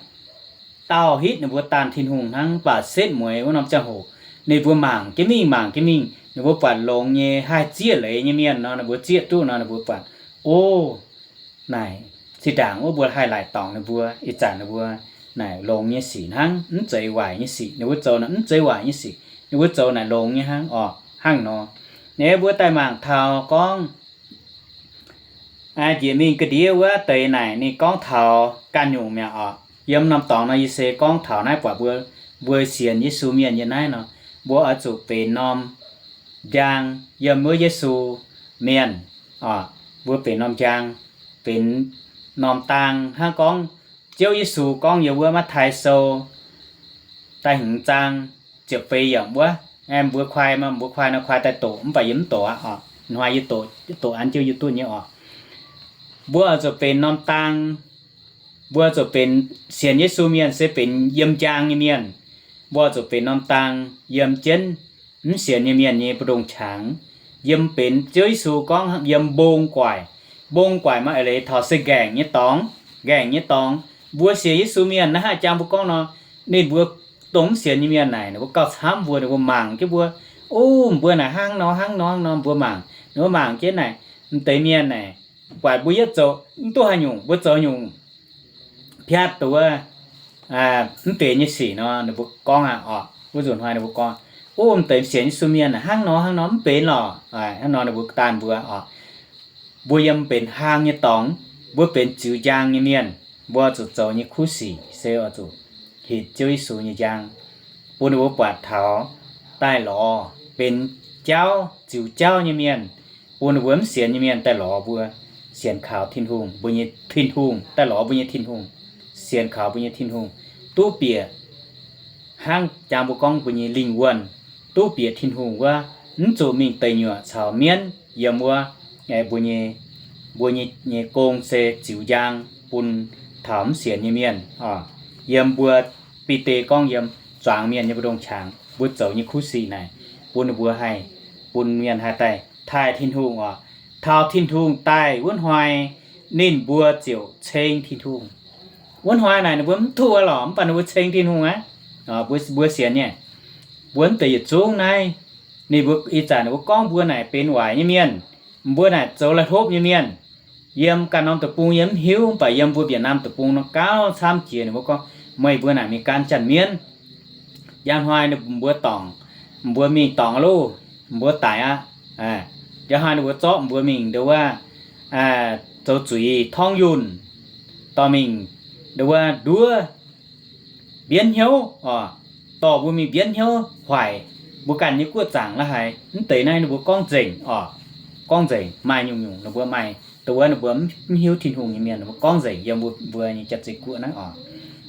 dauh hitv ninh mbuo daanh Tin-Hungh hnangv, mv baac setv mueiz wuov norm ziangh hoc ninh mbuo mangc jienv mingh, mangc jienv mingh, ninh mbuo buatc longx nyei, haih zieqv leiz nyei mienh nor, ninh mbuo zieqv duqv nor, ninh mbuo buatc, o, naaic zinh ndaangc wuov mbuo haih laaic dorngc ninh mbuo, ih zanc ninh mbuo naaic longx nyei sic hnangv, mv zeiz waaic nyei sic. Ninh mbuo zoux naaic mv zeiz waaic nyei sic, ninh mbuo zoux naaic longx nyei hnangv oc, hnangv nor. Naaiv mbuo daaih mangc taux gorngv njiec mingh ga'ndiev wuov deix naaic ninh gorngv taux ganh nyungc mi'aqv oc. Yiem norm dorngx nor yie se gorngv taux naaiv buatc mbuo, mbuo sienx Yesu mienh yiem naaiv nor, mbuo oix zuqc benx norm njang yiem wuov Yesu mienh oc. Mbuo benx norm njang, benx norm daang hnangv gorngv Ziouv Yesu gorngv yiem wuov Matv^tai Sou da'hmz zaang ziepc feix yiemc wuov, mbuox kuaai, mbuox kuaai nor kuaai daaih doqc, mv baac yie mv doqc aqv oc. Hnoi yie doqc, doqc an jienv yie duqv nyei oc. Mbuo oix zuqc benx norm daang, mbuo zuqc benx sienx Yesu mienh se benx yiem njang nyei mienh. Mbuo zuqc benx norm daang yiem jienv mv sienx nyei mienh nyei mbu'ndongx qangx, yiem benx Ziouv Yesu gorngv yiem mbong guaic. Mbong guaic maaih eix leiz taux se nqaengc nyei dorngx, nqaengc nyei dorngx. Mbuo sienx Yesu mienh naaiv haih jang mbuo gorngv nor, ninh mbuo dongh mv sienx nyei mienh naaic, ninh mbuo gauh camv mbuo, ninh mbuo mangc jienv mbuo, o, mbuo naaic hnangv nor hnangv nor hnangv nor, mbuo mangc, ninh mbuo mangc jienv naaic, m'deix mienh naaic, buatc mbuo yietv zoux mv duqv haaix nyungc, mbuo zoux nyungc piatv dongh wuov mv benx nyei sic nor, ninh mbuo gorngv aqv oc. Wuov nzunc hnoi ninh mbuo gorngv, o, m'deix sienx Yesu mienh hnangv nor hnangv nor mv benx lorqc. Hnangv nor ninh mbuo daanh mbuo oc. Mbuo yiem benx hlang nyei dorngx, mbuo benx ziux njang nyei mienh, mbuo zuqc zoux nyei kuv sic se oix zuqc hitc Ziouv Yesu nyei njang, bun ninh mbuo buatc taux daaih lorz benx jauv, ziux jauv nyei mienh, bun ninh mbuo mv sienx nyei mienh daaih lorz mbuo sienx kaux Tin-Hungh, mbuo nyei Tin-Hungh, daaih lorz mbuo nyei Tin-Hungh, sienx kaux mbuo nyei Tin-Hungh, duqv bieqc hnangv jang mbuo gorngv mbuo nyei lingh wuonh, duqv bieqc Tin-Hungh wuov, mv zuqc mingh deic nyuoqc caux mienv yiem wuov. Mbuo nyei, mbuo nyei, nyei gong se ziux njang bun taux mv sienx nyei mienh oc. Yiem mbuo Bide gorngv yiem zuangx mienh nyei mbu'ndongx qangx mbuo zoux nyei kuv sic naaic, bun ninh mbuo haih, bun mienh haih daaih taaih Tin-Hungh oc. Taux Tin-Hungh daaih wuov hnoi, ninh mbuo ziouc ceng Tin-Hungh. Wuov hnoi naaic ninh mbuo mv duqv lorqc, mv baac ninh mbuo ceng Tin-Hungh aqv. Mbuo, mbuo sienx nyei, mbuo mv deix yietc zungv naaiv, ninh mbuo ih zanc ninh mbuo gorngv mbuo naaic benx waaic nyei mienh, mbuo naaic zoux laih hlopv nyei mienh. Yiem ganh norm deic-bung yie mv hiuv, mv baac yiem mbuo Việt Nam deic-bung nor gauh camv jiex ninh mbuo gorngv, meih mbuo naaic mingh gan janx mienv. Njang hnoi ninh mbuo dorngc, mbuo mingh dorngc loh, mbuo daic aqv. Njang hnoi ninh mbuo zorqv mbuo mingh ndo wuov zoux zuiz torngv yunh, dorh mingh ndo wuov nduov mbienv hnyouv oc, dorh mbuo mingh mbienv hnyouv hoic mbuo ganh nyei guoqv zaangc la'haic. Mv deix naaiv ninh mbuo gorngv nzengc oc, gorngv nzengc, maaih nyungc-nyungc ninh mbuo maaih, ndo wuov ninh mbuo mv hiuv Tin-Hungh nyei mienh ninh mbuo gorngv nzengc yiem mbuo, mbuo nyei jaav-zei guoqv naaiv oc.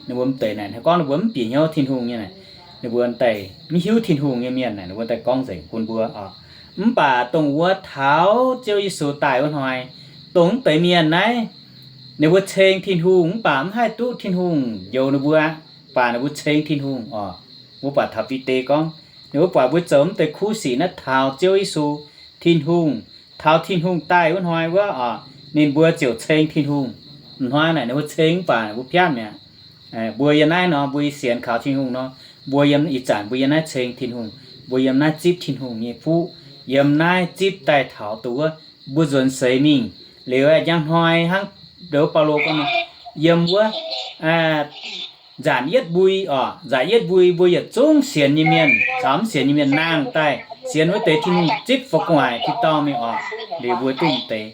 Ninh mbuo mv deix naaic gorngv ninh mbuo mv bieqc hnyouv Tin-Hungh nyei naaic, ninh mbuo daaih mv hiuv Tin-Hungh nyei mienh naaic ninh mbuo daaih gorngv nzengc bun mbuo oc. Mv baac dongh wuov taux Ziouv Yesu daaih wuov hnoi, dongh mv deix mienh naaiv, ninh mbuo ceng Tin-Hungh mv baac mv haih duqv Tin-Hungh njoux ninh mbuo aqv. baac ninh mbuo ceng Tin-Hungh oc. Mbuo buatc taux Bide gorngv, ninh mbuo buatc mbuo zoux mv deix kuv sic naaiv taux Ziouv Yesu, Tin-Hungh, taux Tin-Hungh daaih wuov hnoi wuov oc, ninh mbuo ziouc ceng Tin-Hungh. Hnoi naaic ninh mbuo ceng mv baac ninh mbuo piatv mi'aqv. Mbuo yiem naaiv nor, mbuo sienx kaux Tin-Hungh nor, mbuo yiem ih zanc mbuo yiem naaiv ceng Tin-Hungh, mbuo yiem naaiv zipv Tin-Hungh nyei fuqv, yiem naaiv zipv daaih taux duqv wuov, mbuo nzuonx seix mingh liuz, njang hnoi hnangv ndo Baulo gorngv, yiem wuov nzanc yietv mbui oc, nzanc yietv mbui mbuo yietc zungv sienx nyei mienh caux mv sienx nyei mienh nangh daaih sienx wuov deix Tin-Hungh zipv fo gu'nguaaic tin-dorngh mingh oc, liuz mbuo duqv m'deix,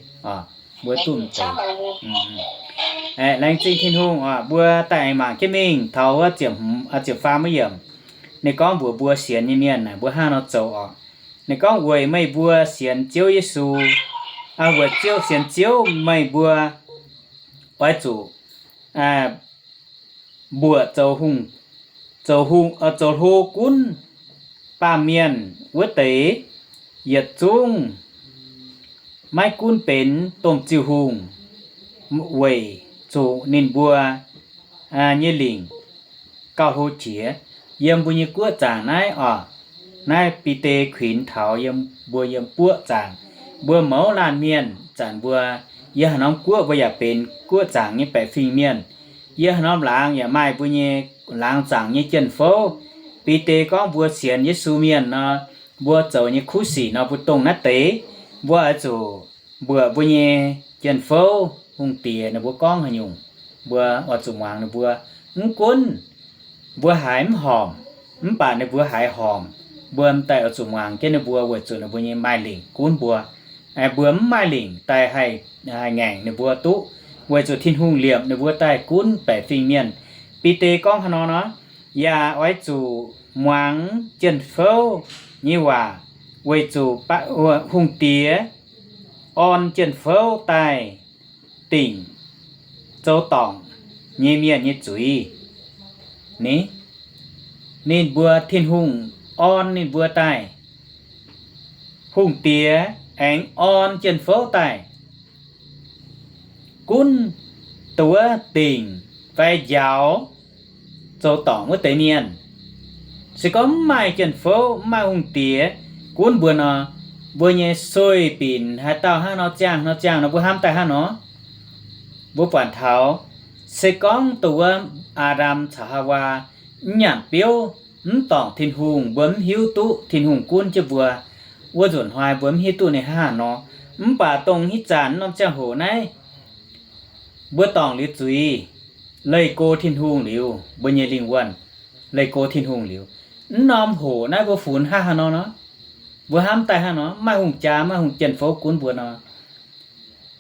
mbuo duqv m'deix. Laengz zingh Tin-Hungh oc. Mbuo daaih aengx mangc jienv mingh taux wuov ziepc faam wuov yiemc. Ninh gorngv mbuox mbuo sienx nyei mienh naaic mbuo hnangv nor zoux oc. Ninh gorngv weic meih mbuo sienx Ziouv Yesu, weic Ziouv sienx Ziouv meih mbuo oix zuqc mbuoqc zoux hungh, zoux hungh, zoux hlo gunv baamh mienh wuov deix yietc zungv maiv gunv benx domh ziuh hungh, weic zuqc ninh mbuo nyei lingc gauh hlo jiex. Yiem mbuo nyei guoqv zaangc naaiv oc, naaiv Bide kuinx taux yiem mbuo yiem guoqv zaangc, mbuo mouz laanh mienh zanc mbuo, yiem haaix norm guoqv mbuo yaac benx guoqv zaangc nyei baeqc fingx mienh. Yiem haaix norm laangz yaac maaih mbuo nyei laangz zaangc nyei jien-fouv. Bide gorngv mbuo sienx Yesu mienh nor, mbuo zoux nyei kuv sic nor, mbuo dongh naaiv deix, mbuo oix zuqc mbuoqc mbuo nyei jien-fouv hungh diex ninh mbuo gorngv haaix nyungc, mbuo oix zuqc muangx ninh mbuo. Mv gunv mbuo haiz mv horpc, mv baac ninh mbuo haiz horpc, mbuo m'daaih oix zuqc muangx jienv ninh mbuo weic zuqc ninh mbuo nyei maaih lingc gunv mbuo. Mbuo mv maaih lingc daaih haih ngaengc ninh mbuo duqv, weic zuqc Tin-Hungh liepc ninh mbuo daaih gunv baeqc fingx mienh. Bide gorngv haaix nor nor, yaac oix zuqc muangx jien-fouv nyei waac, weic zuqc hungh diex orn jien-fouv daaih dingc zoux dorngc nyei mienh nyei zuiz. Ni, ninh mbuo Tin-Hungh orn ninh mbuo daaih, hungh diex aengx orn jien-fouv daaih gunv dongh wuov dingc fai njaaux zoux dorngc wuov deix mienh. Se gorngv mv maaih jien-fouv, mv maaih hungh diex gunv mbuo nor, mbuo nyei sueih binc haaix dauh hnangv nor ziangh nor ziangh nor, mbuo hnamv daaih hnangv nor? Mbuo buatc taux, se gorngv dongh wuov Aa^ndam caux Haawaa mv nyanc biouv, mv dorngc Tin-Hungh, mbuo mv hiuv duqv Tin-Hungh gunv jienv mbuo, wuov nzunc hnoi mbuo mv hiuv duqv ninh hnangv haaix nor. Mv baac dongh ih zanc norm ziangh hoc naaiv, mbuo dorngc liuz zuiz, leih go Tin-Hungh liuz, mbuo nyei lingh wuonh leih go Tin-Hungh liuz, mv norm hoc naaiv mbuo funx hnangv haaix nor nor? Mbuo hnamv daaih hnangv nor, mv maaih hungh jaa, mv maaih hungh jien-fouv gunv mbuo nor,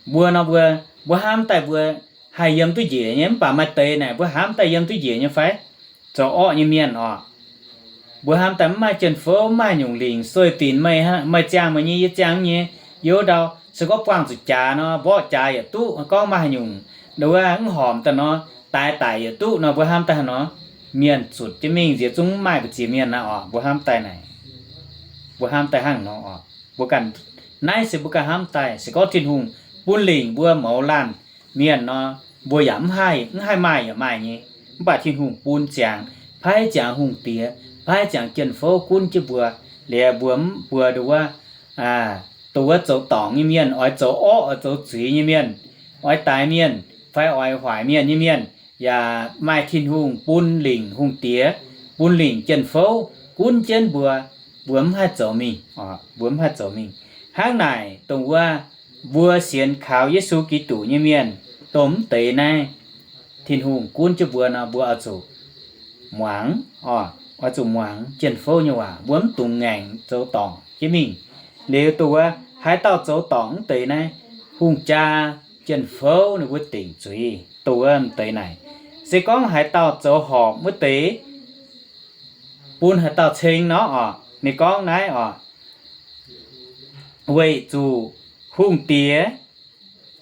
mbuo nor mbuo, mbuo hnamv daaih mbuo haih yiem duqv njiec nyei, mv baac maaih deix naaic mbuo hnamv daaih yiem duqv njiec nyei fai? Zoux orqv nyei mienh oc. Mbuo hnamv daaih mv maaih jien-fouv, mv maaih nyungc lingc, sueih binc meih, meih ziangh meih nyei, yie ziangh yie nyei, yie wuov ndau se gorngv buangh zuqc jaax nor, mborqv jaax yietc duqv, gorngv maaih haaix nyungc nduov mv horpc daaih nor, daix daic yietc duqv nor, mbuo hnamv daaih hnangv nor. Mienh zutc jienv mingh nziex zungv mv maaih mbu'ziex mienh naaiv oc. Mbuo hnamv daaih naaic, mbuo hnamv daaih hnangv nor oc. Mbuo ganh, naaiv se mbuo ganh hnamv daaih. Se gorngv Tin-Hungh bun lingc mbuo mouz laanh mienh nor, mbuo yaac mv haih, mv haih maaih yaac maaih nyei. Mv baac Tin-Hungh bun ziangx, paaiv ziangx hungh diex, paaiv ziangx jien-fouv gunv jienv mbuo. Liuz mbuo, mbuo nduov, dongh wuov zoux dorngc nyei mienh, oix zoux orqv, oix zoux zuiz nyei mienh, oix daix mienh fai oix hoic mienh nyei mienh, yaac maaih Tin-Hungh bun lingc hungh diex, bun lingc jien-fouv gunv jienv mbuo, mbuo mv haih zoux mingh, mbuo mv haih zoux mingh. Hnangv naaic, dongh wuov mbuo sienx kaux Yesu Giduc nyei mienh, dongh mv deix naaiv Tin-Hungh gunv jienv mbuo nor, mbuo oix zuqc muangx, oix zuqc muangx jien-fouv nyei waac. Mbuo mv dungx ngaengc zoux dorngc jienv mingh. Liuz dongh wuov haaix dauh zoux dorngc mv deix naaiv, hungh jaa, jien-fouv ninh mbuo dingc zuiz. Dongh wuov mv deix naaic, se gorngv haaix dauh zoux horpc wuov deix, bun haaix dauh ceng nor oc. Ninh gorngv naaiv oc, weic zuqc hungh diex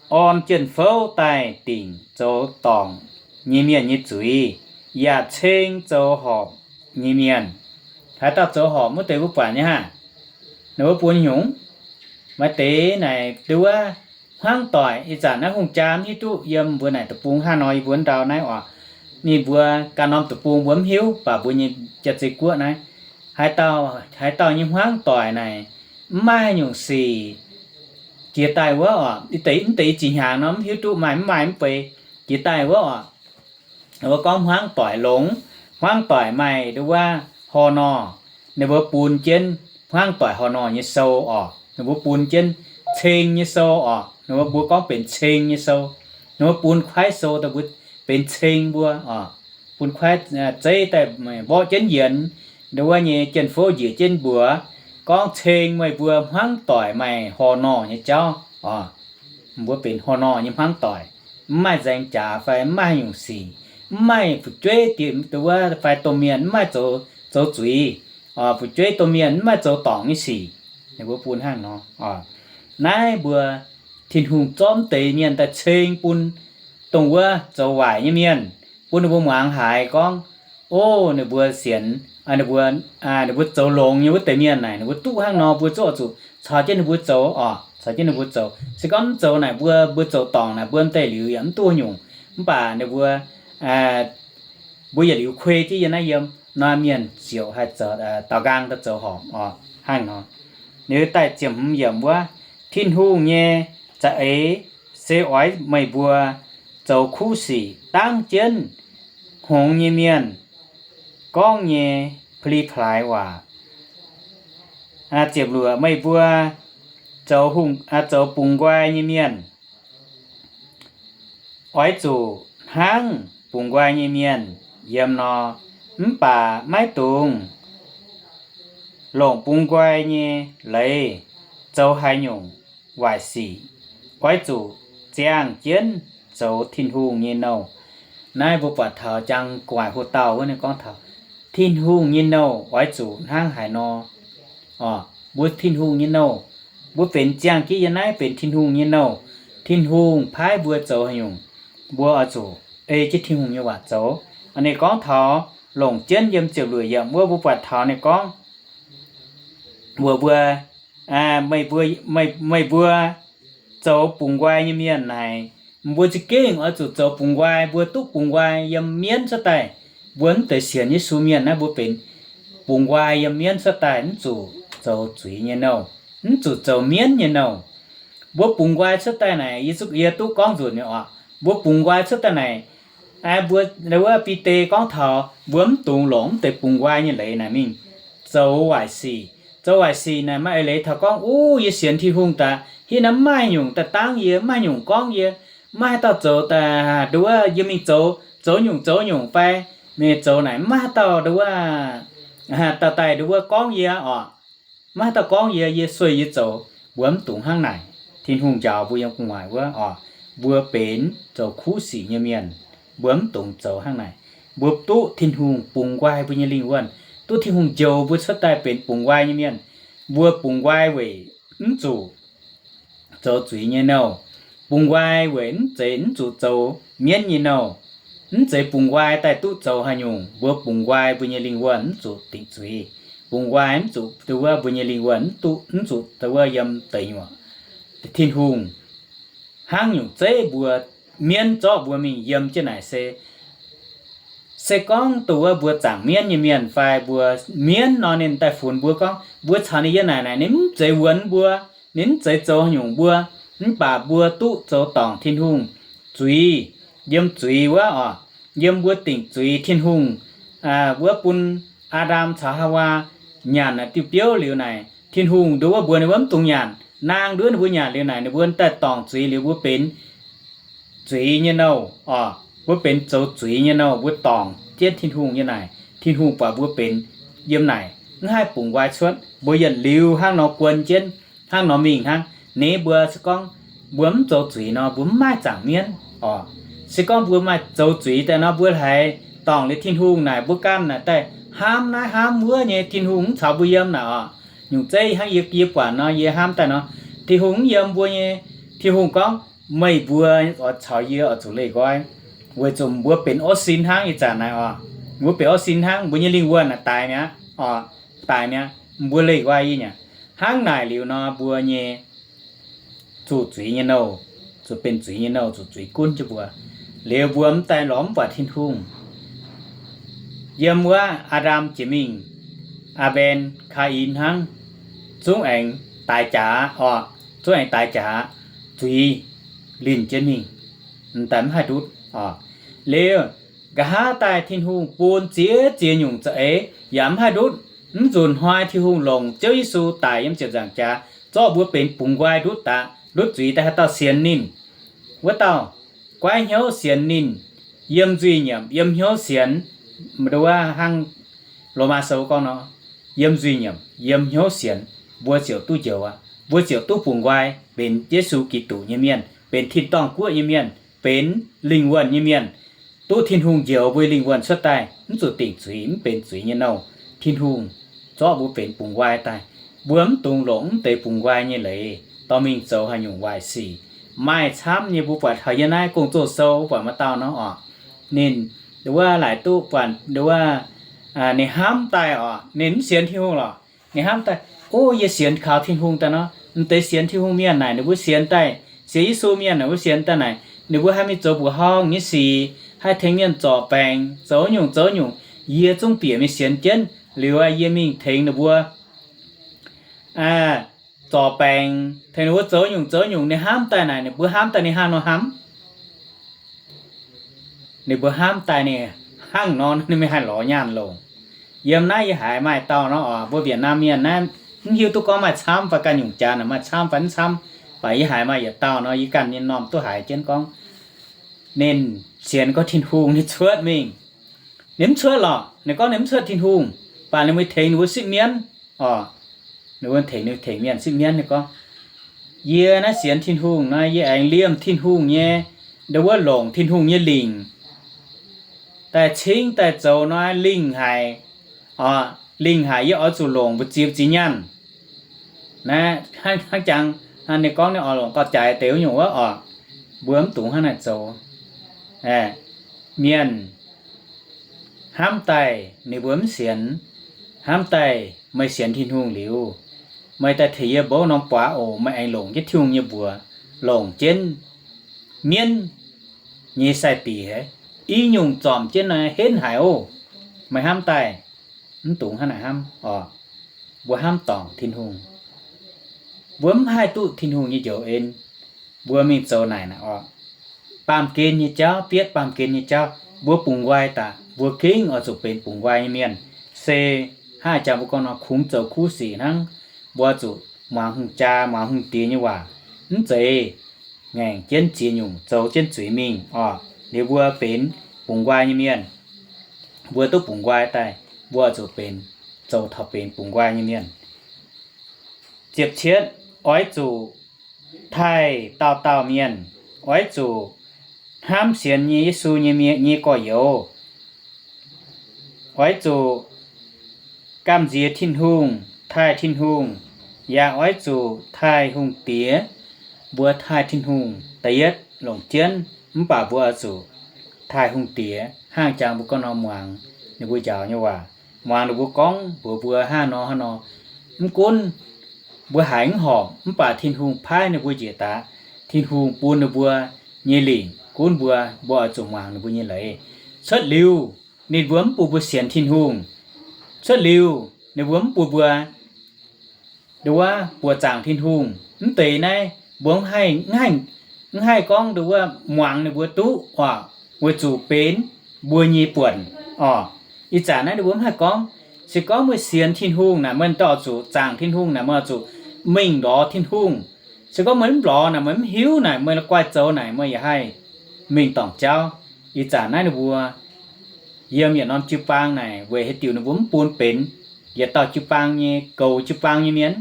orn jien-fouv daaih dingc zoux dorngc nyei mienh nyei zuiz, yaac ceng zoux horpc nyei mienh. Haaix dauh zoux horpc wuov deix mbuo buatc nyei haah? Ninh mbuo bun nyungc, maaih deix naaic nduov, hmuangv doic, ih zanc naaiv hungh jaa mv hiuv duqv yiem mbuo naaic deic-bung hnangv nor, yie mbuo ndau naaiv oc. ninh mbuo ganh norm deic-bung mbuo mv hiuv, mv baac mbuo nyei jaav-zei guoqv naaiv, haaix dauh, haaix dauh nyei hmuangv doic naaic mv maaih haaix nyungc sic jiex daaih wuov oc. Ih deix, mv deix i ziex hnyangx nor mv hiuv duqv maaih mv maaih mv bei jiex daaih wuov oc. Ninh mbuo gorngv hmuangv doic longx, hmuangv doic maaih nduov wuov horh nor, ninh mbuo bun jienv hmuangv doic horh nor nyei sou oc. Ninh mbuo bun jienv ceng nyei sou oc. Ninh mbuo, mbuo gorngv benx ceng nyei sou. Ninh mbuo bun kuaaiv sou daaih mbuo benx ceng mbuo oc. Bun kuaaiv zeiv daaih mborqv jienv yienx nduov wuov nyei jien-fouv njiec jienv mbuox gorngv ceng meih mbuo hmuangv doic maaih horh nor nyei jauv oc. Mbuo benx horh nor nyei hmuangv doic, mv maaih nzaeng jaax fai mv maaih haaix nyungc sic, mv maaih fu'jueiv diex nduov wuov fai domh mienh mv maaih zoux, zoux zuiz, fu'jueiv domh mienh mv maaih zoux dorngc nyei sic. Ninh mbuo bun hnangv nor. Naaiv mbuo Tin-Hungh zorqv mv deix mienh daaih ceng bun dongh wuov zoux waaic nyei mienh, bun ninh mbuo muangx haiz gorngv, o, ninh mbuo sienx, ninh mbuo, ninh mbuo zoux longx nyei wuov deix mienh naaic, ninh mbuo duqv hnangv nor, mbuo zungv oix zuqc caux jienv ninh mbuo zoux oc, caux jienv ninh mbuo zoux. Se gorngv mv zoux naaic, mbuo, mbuo zoux dorngc naaic, mbuo mv deix liuz yaac mv duqv nyungc. Mv baac ninh mbuo, mbuo yietc liuz kuei jienv yiem naaiv yiem nor, mienh ziouc haih zoux, daaux nqaang daaih zoux horpc oc. Hnangv nor, ninh daaih ziepc hmz yiemc wuov, Tin-Hungh nyei za'eix se oix meih mbuo zoux kuv sic dangv jienv hngongx nyei mienh gorngv nyei pli-plaaix waac. Ziepc luoqc, meih mbuo zoux, zoux bungx nqoi nyei mienh, oix zuqc hnangv bungx nqoi nyei mienh yiem nor, mv baac maiv dungx longc bungx nqoi nyei leiz zoux haaix nyungc waaic sic. Oix zuqc ziangh jienv zoux Tin-Hungh nyei nouh. Naaiv mbuo buatc taux jangx gu'nguaaic hoc-dauh wuov ninh gorngv taux Tin-Hungh nyei nouh oix zuqc hnangv haaix nor. Mbuo Tin-Hungh nyei nouh, mbuo benx ziangh jienv yiem naaiv benx Tin-Hungh nyei nouh. Tin-Hungh paaiv mbuo zoux haaix nyungc, mbuo oix zuqc ei jienv Tin-Hungh nyei waac zoux. Ninh gorngv taux longc jienv yiem ziepc luoqc yiemc wuov mbuo buatc taux ninh gorngv, mbuox mbuo, meih mbuo, meih mbuo zoux bungx nqoi nyei mienh naaic, mbuo za'gengh oix zuqc zoux bungx nqoi. Mbuo duqv bungx nqoi yiem mienv cuotv daaih. Mbuo mv deix sienx Yesu mienh naaiv mbuo benx bungx nqoi yiem mienv cuotv daaih, mv zuqc zoux zuiz nyei nouh, mv zuqc zoux mienv nyei nouh. Mbuo bungx nqoi cuotv daaih naaic, yie duqv gorngv nzunc nyei oc. Mbuo bungx nqoi cuotv daaih naaic, mbuo, wuov Bide gorngv taux mbuo mv dungx longc mv deix bungx nqoi nyei leiz naaic mingh zoux waaic sic. Zoux waaic sic naaic maaih eix leiz taux gorngv, uv, yie sienx Tin-Hungh daaih, hitv naaiv mv maaih nyungc daaih dangv yie, mv maaih nyungc gorngv yie, mv maaih haaix dauh zoux daaih nduov wuov, yie mingh zoux, zoux nyungc zoux nyungc fai mingh zoux naaic mv maaih haaix dauh nduov wuov, dauh daaih nduov wuov gorngv yie oc. Mv maaih haaix dauh gorngv yie, yie sueih yie zoux. Mbuo mv dungx hnangv naaic. Tin-Hungh njaaux mbuo yiem gu'nguaaic wuov oc, mbuo benx zoux kuv sic nyei mienh, mbuo mv dungx zoux hnangv naaic. Mbuo duqv Tin-Hungh bungx nqoi mbuo nyei lingh wuonh, duqv Tin-Hungh njoux mbuo cuotv daaih benx bungx nqoi nyei mienh. Mbuo bungx nqoi weic mv zuqc zoux zuiz nyei nouh. Bungx nqoi weic mv zeiz mv zuqc zoux mienv nyei nouh. Mv zeiz bungx nqoi daaih duqv zoux haaix nyungc. Mbuo bungx nqoi mbuo nyei lingh wuonh mv zuqc dingc zuiz. Bungx nqoi mv zuqc nduov wuov mbuo nyei lingh wuonh mv duqv, mv zuqc nduov wuov yiem deic nyuoqc. Tin-Hungh hnangv nyungc zeiv mbuo mienv zorqv mbuo mingh yiem jienv naaic se, se gorngv nduov wuov mbuo zaangc mienv nyei mienh fai mbuo mienv nor ninh daaih funx mbuo gorngv mbuo caux ninh yiem naaic naaic ninh mv zeiz wuonx mbuo, ninh mv zeiz zoux haaix nyungc mbuo, mv baac mbuo duqv zoux dorngc Tin-Hungh zuiz, yiem zuiz wuov oc, yiem mbuo dingc zuiz Tin-Hungh wuov bun Aa^ndam caux Haawaa nyanc diuh biouv liuz naaic, Tin-Hungh nduov wuov mbuox ninh mbuo mv dungx nyanc. Naang nduov ninh mbuo nyanc liuz naaic ninh mbuo daaih dorngc zuiz liuz mbuo benx zuiz nyei nouh oc. Mbuo benx zoux zuiz nyei nouh, mbuo dorngc jienv Tin-Hungh nyei naaic, Tin-Hungh buatc mbuo benx yiem naaic mv haih bungx nqoi cuotv. Mbuo yietc liuz hnangv nor guon jienv, hnangv nor mingh hnangv. Ninh mbuo se gorngv mbuo mv zoux zuiz nor mbuo mv maaih zaangc mienv oc. Se gorngv mbuo maaih zoux zuiz daaih nor mbuo haiz dorngc liuz Tin-Hungh naaic mbuo ganh naaic daaih hnamv naaiv hnamv wuov nyei, Tin-Hungh mv caux mbuo yiem naaic oc. Nyungc zeiv hnangv yie, yie buatc nor yie hnamv daaih nor, Tin-Hungh mv yiem mbuo nyei. Tin-Hungh gorngv, meih mbuo oix caux yie oix zuqc leih nqoi, weic zuqc mbuo benx orv sin hnangv ih zanc naaic oc. Mbuo benx orv sin hnangv, mbuo nyei lingh wuonh naaic daix mi'aqv oc, daix mi'aqv, mbuo leih nqoi yie nyei. Hnangv naaic liuz nor mbuo nyei zuqc zuiz nyei nouh, zuqc benx zuiz nyei nouh, zuqc zuiz gunv jienv mbuo. Liuz mbuo mv daaih lorz mv buatc Tin-Hungh. yiem wuov Aa^ndam jiex mingh, Aa^mben, Kaa^in hnangv, zungv aengx daix jaax oc, zungv aengx daix jaax, zuiz linh jienv mingh, m'daaih mv haih ndutv oc. Liuz, nqa'haav daaih Tin-Hungh bun ziex ziex nyungc za'eix yaac mv haih ndutv. Mv nzunc hnoi Tin-Hungh longc Ziouv Yesu daic yiem ziepc nzaangc jaax, zorqv mbuo benx bungx nqoi ndutv daaih, ndutv zuiz daaih haaix dauh sienx ninh, wuov dauh goiv hnyouv sienx ninh, yiem nzuih nyiemc yiem hnyouv sienx, nduov hnangv Lomaa Sou gorngv nor, yiem nzuih nyiemc yiem hnyouv sienx, mbuo ziouc duqv njoux aqv. Mbuo ziouc duqv bungx nqoi benx Yesu Giduc nyei mienh, benx tin-dorngh guoqv nyei mienh, benx lingh wuonh nyei mienh, duqv Tin-Hungh njoux mbuo lingh wuonh cuotv daaih, mv zuqc dingc zuiz, mv benx zuiz nyei nouh. Tin-Hungh zorqv mbuo benx bungx nqoi daaih. Mbuo mv dungx longc mv deix bungx nqoi nyei leiz dorh mingh zoux haaix nyungc waaic sic. Maaih camv nyei, mbuo buatc taux yiem naaiv Gong-Zoh Sou buatc maaih dauh nor oc, ninh nduov laaic duqv buatc nduov, ninh hnamv daaih oc, ninh mv sienx Tin-Hungh lorqc. Ninh hnamv daaih, o, yie sienx kaux Tin-Hungh daaih nor, m'deix sienx Tin-Hungh mienh naaic ninh mbuo sienx daaih, sienx Yesu mienh naaic mbuo sienx daaih naaic, ninh mbuo haih mingh zoux mbuoqc horngh nyei sic, haih tengx mienh zorc baengc, zoux nyungc zoux nyungc. Yie zungv bieqc mingh sienx jienv liuz, yie mingh tengx ninh mbuo zorc baengc, tengx ninh mbuo zoux nyungc zoux nyungc. Ninh hnamv daaih naaic, ninh mbuo hnamv daaih ninh hnangv nor hnamv. Ninh mbuo hnamv daaih ninh hnangv nor, ninh mingh haih lorz nyaanh longc. Yiem naaiv yie haiz maaih dauh nor oc, mbuo Việt Nam mienh naaiv, mv hiuv duqv gorngv maaih camv fai ganh nyungc jaax naaic maaih camv fai mv camv, baac yie haiz maaih yietc dauh nor, yie ganh nyei m'normh duqv haiz jienv gorngv, ninh sienx gorngv Tin-Hungh ninh cuotv mingh. Ninh mv cuotv lorqc, ninh gorngv ninh mv cuotv Tin-Hungh, baac ninh mbuo tengx ninh mbuo sipv mienv oc. Ninh mbuo tengx, ninh tengx mienh sipv mienv, ninh gorngv, yie naaiv sienx Tin-Hungh nor, yie aengx liemh Tin-Hungh nyei, nduov wuov longc Tin-Hungh nyei lingc daaih cingv daaih zoux nor, lingh haic oc. Lingh haic yie oix zuqc longc mbu'ziex ziex nyaanh. Naaiv hnangv jangx ninh gorngv ninh oix longc gauh jaaix deix wuov nyungc wuov oc. Mbuo mv dungx hnangv naaic zoux. Mienh hnamv daaih ninh mbuo mv sienx, hnamv daaih meih sienx Tin-Hungh liuz, meih daaih tengx yie mbouv norm buatc oc, meih aengx longc jienv Tin-Hungh nyei mbuox, longc jienv mienv nyei sai-diex, i nyungc zormc jienv nor henv haic oc. Meih hnamv daaih, mv dungx hnangv naaic hnamv oc. Mbuo hnamv dorngc Tin-Hungh, mbuo mv haih duqv Tin-Hungh nyei njoux en. Mbuo mingh zoux naaic naaic oc, baamh gen nyei jauv, bietv baamh gen nyei jauv, mbuo bungx nqoi daaih, mbuo gengh oix zuqc benx bungx nqoi nyei mienh. Se hnangv jangx mbuo gorngv nor, kungx zoux kuv sic hnangv, mbuo zuqc muangx hungh jaa, muangx hungh diex nyei waac, mv zeiz ngaengc jienv ziex nyungc zoux jienv zuiz mingh oc. Liuz mbuo benx bungx nqoi nyei mienh, mbuo duqv bungx nqoi daaih, mbuo zuqc benx, zoux taux benx bungx nqoi nyei mienh. Ziepc cietv, oix zuqc taaih dauh dauh mienh, oix zuqc hnamv sienx nyei Yesu nyei mienh nyei gorx-youz. Oix zuqc gamh nziex Tin-Hungh, taaih Tin-Hungh, yaac oix zuqc taaih hungh diex. Mbuo taaih Tin-Hungh da'yietv longc jienv, mv baac mbuo oix zuqc taaih hungh diex hnangv jangx mbuo gorngv nor muangx ninh mbuo njaaux nyei waac, muangx ninh mbuo gorngv mbuox mbuo hnangv nor hnangv nor. Mv gunv mbuo haiz mv horpc, mv baac Tin-Hungh paaiv ninh mbuo njiec daaih, Tin-Hungh bun ninh mbuo nyei lingc gunv mbuo, mbuo oix zuqc muangx ninh mbuo nyei leiz. Cuotv liuz ninh mbuo mv bun mbuo sienx Tin-Hungh, cuotv liuz ninh mbuo mv bun mbuo nduov buoqc zaangc Tin-Hungh. Mv deix naaiv mbuo mv haih, mv haih gorngv nduov muangx ninh mbuo duqv oc, weic zuqc benx mbuo nyei buonc oc. Ih zanc naaiv ninh mbuo mv haih gorngv. Se gorngv meih sienx Tin-Hungh naaic, meih dorh zuqc zaangc Tin-Hungh naaic, meih zuqc mingh lorz Tin-Hungh. Se gorngv meih mv lorz naaic, meih mv hiuv naaic, meih la'guaih zoux naaic, meih yaac haih mingh dorngc jauv. Ih zanc naaiv ninh mbuo yiem yietc norm jiu-baang naaic weic haaix diuc ninh mbuo mv bun benx yietc dauh jiu-baang nyei, goux jiu-baang nyei mienh?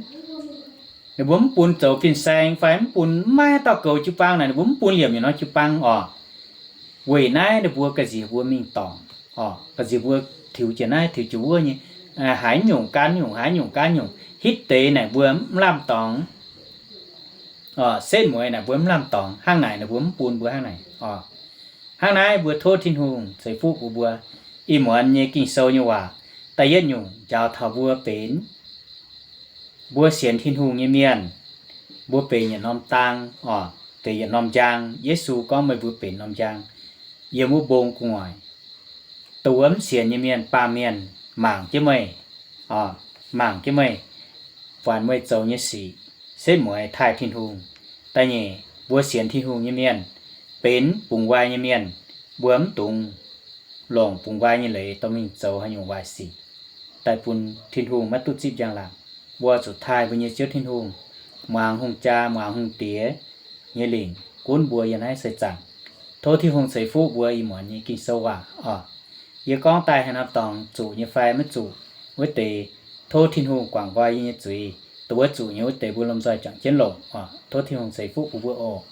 Ninh mbuo mv bun zoux fin-saeng fai mv bun, mv maaih dauh goux jiu-baang naaic, ninh mbuo mv bun liemh yietc norm jiu-baang oc. Weic naaiv ninh mbuo ga'nziex mbuo mingh dorngc oc, ga'nziex mbuo tiux jiex naaiv tiux jiex wuov nyei, haiz nyungc gan nyungc, haiz nyungc gan nyungc, hitv deix naaic mbuo mv lamh dorngx. Setv mueiz naaic mbuo mv lamh dorngx, hnangv naaic ninh mbuo mv bun mbuo hnangv naaic oc. Hnangv naaiv mbuo tov Tin-Hungh ceix fuqv bun mbuo. Ih muonz nyei Ging-Sou nyei waac da'yietv nyungc njaaux taux mbuo benx, mbuo sienx Tin-Hungh nyei mienh, mbuo benx yietc norm dang oc, benx yietc norm njang. Yesu gorngv meih mbuo benx norm njang yiem wuov mbong gu'nguaaic. Dongh wuov mv sienx nyei mienh, baamh mienh mangc jienv meih, mangc jienv meih, faanx meih zoux nyei sic, setv mueiz taaih Tin-Hungh. Da'nyeic, mbuo sienx Tin-Hungh nyei mienh benx bungx nqoi nyei mienh, mbuo mv dungx longc bungx nqoi nyei leiz dorh mingh zoux haaix nyungc waaic sic, daaih bun Tin-Hungh maiv duqv zipv njang-laangc. Mbuo zuqc taaih mbuo nyei Ziouv Tin-Hungh, muangx hungh jaa, muangx hungh diex nyei lingc gunv mbuo yiem naaiv seix zaangc. Tov Tin-Hungh ceix fuqv mbuo ih muonz nyei Ging-Sou waac oc. Yie gorngv daaih haaix norm dorngx zuqc nyei fai maiv zuqc, wuov deix tov Tin-Hungh guangc nqoi yie nyei zuiz. Dongh wuov zuqc nyei wuov deix mbuo lomh nzoih juangc jienv longc oc. Tov Tin-Hungh ceix fuqv bun mbuo oc.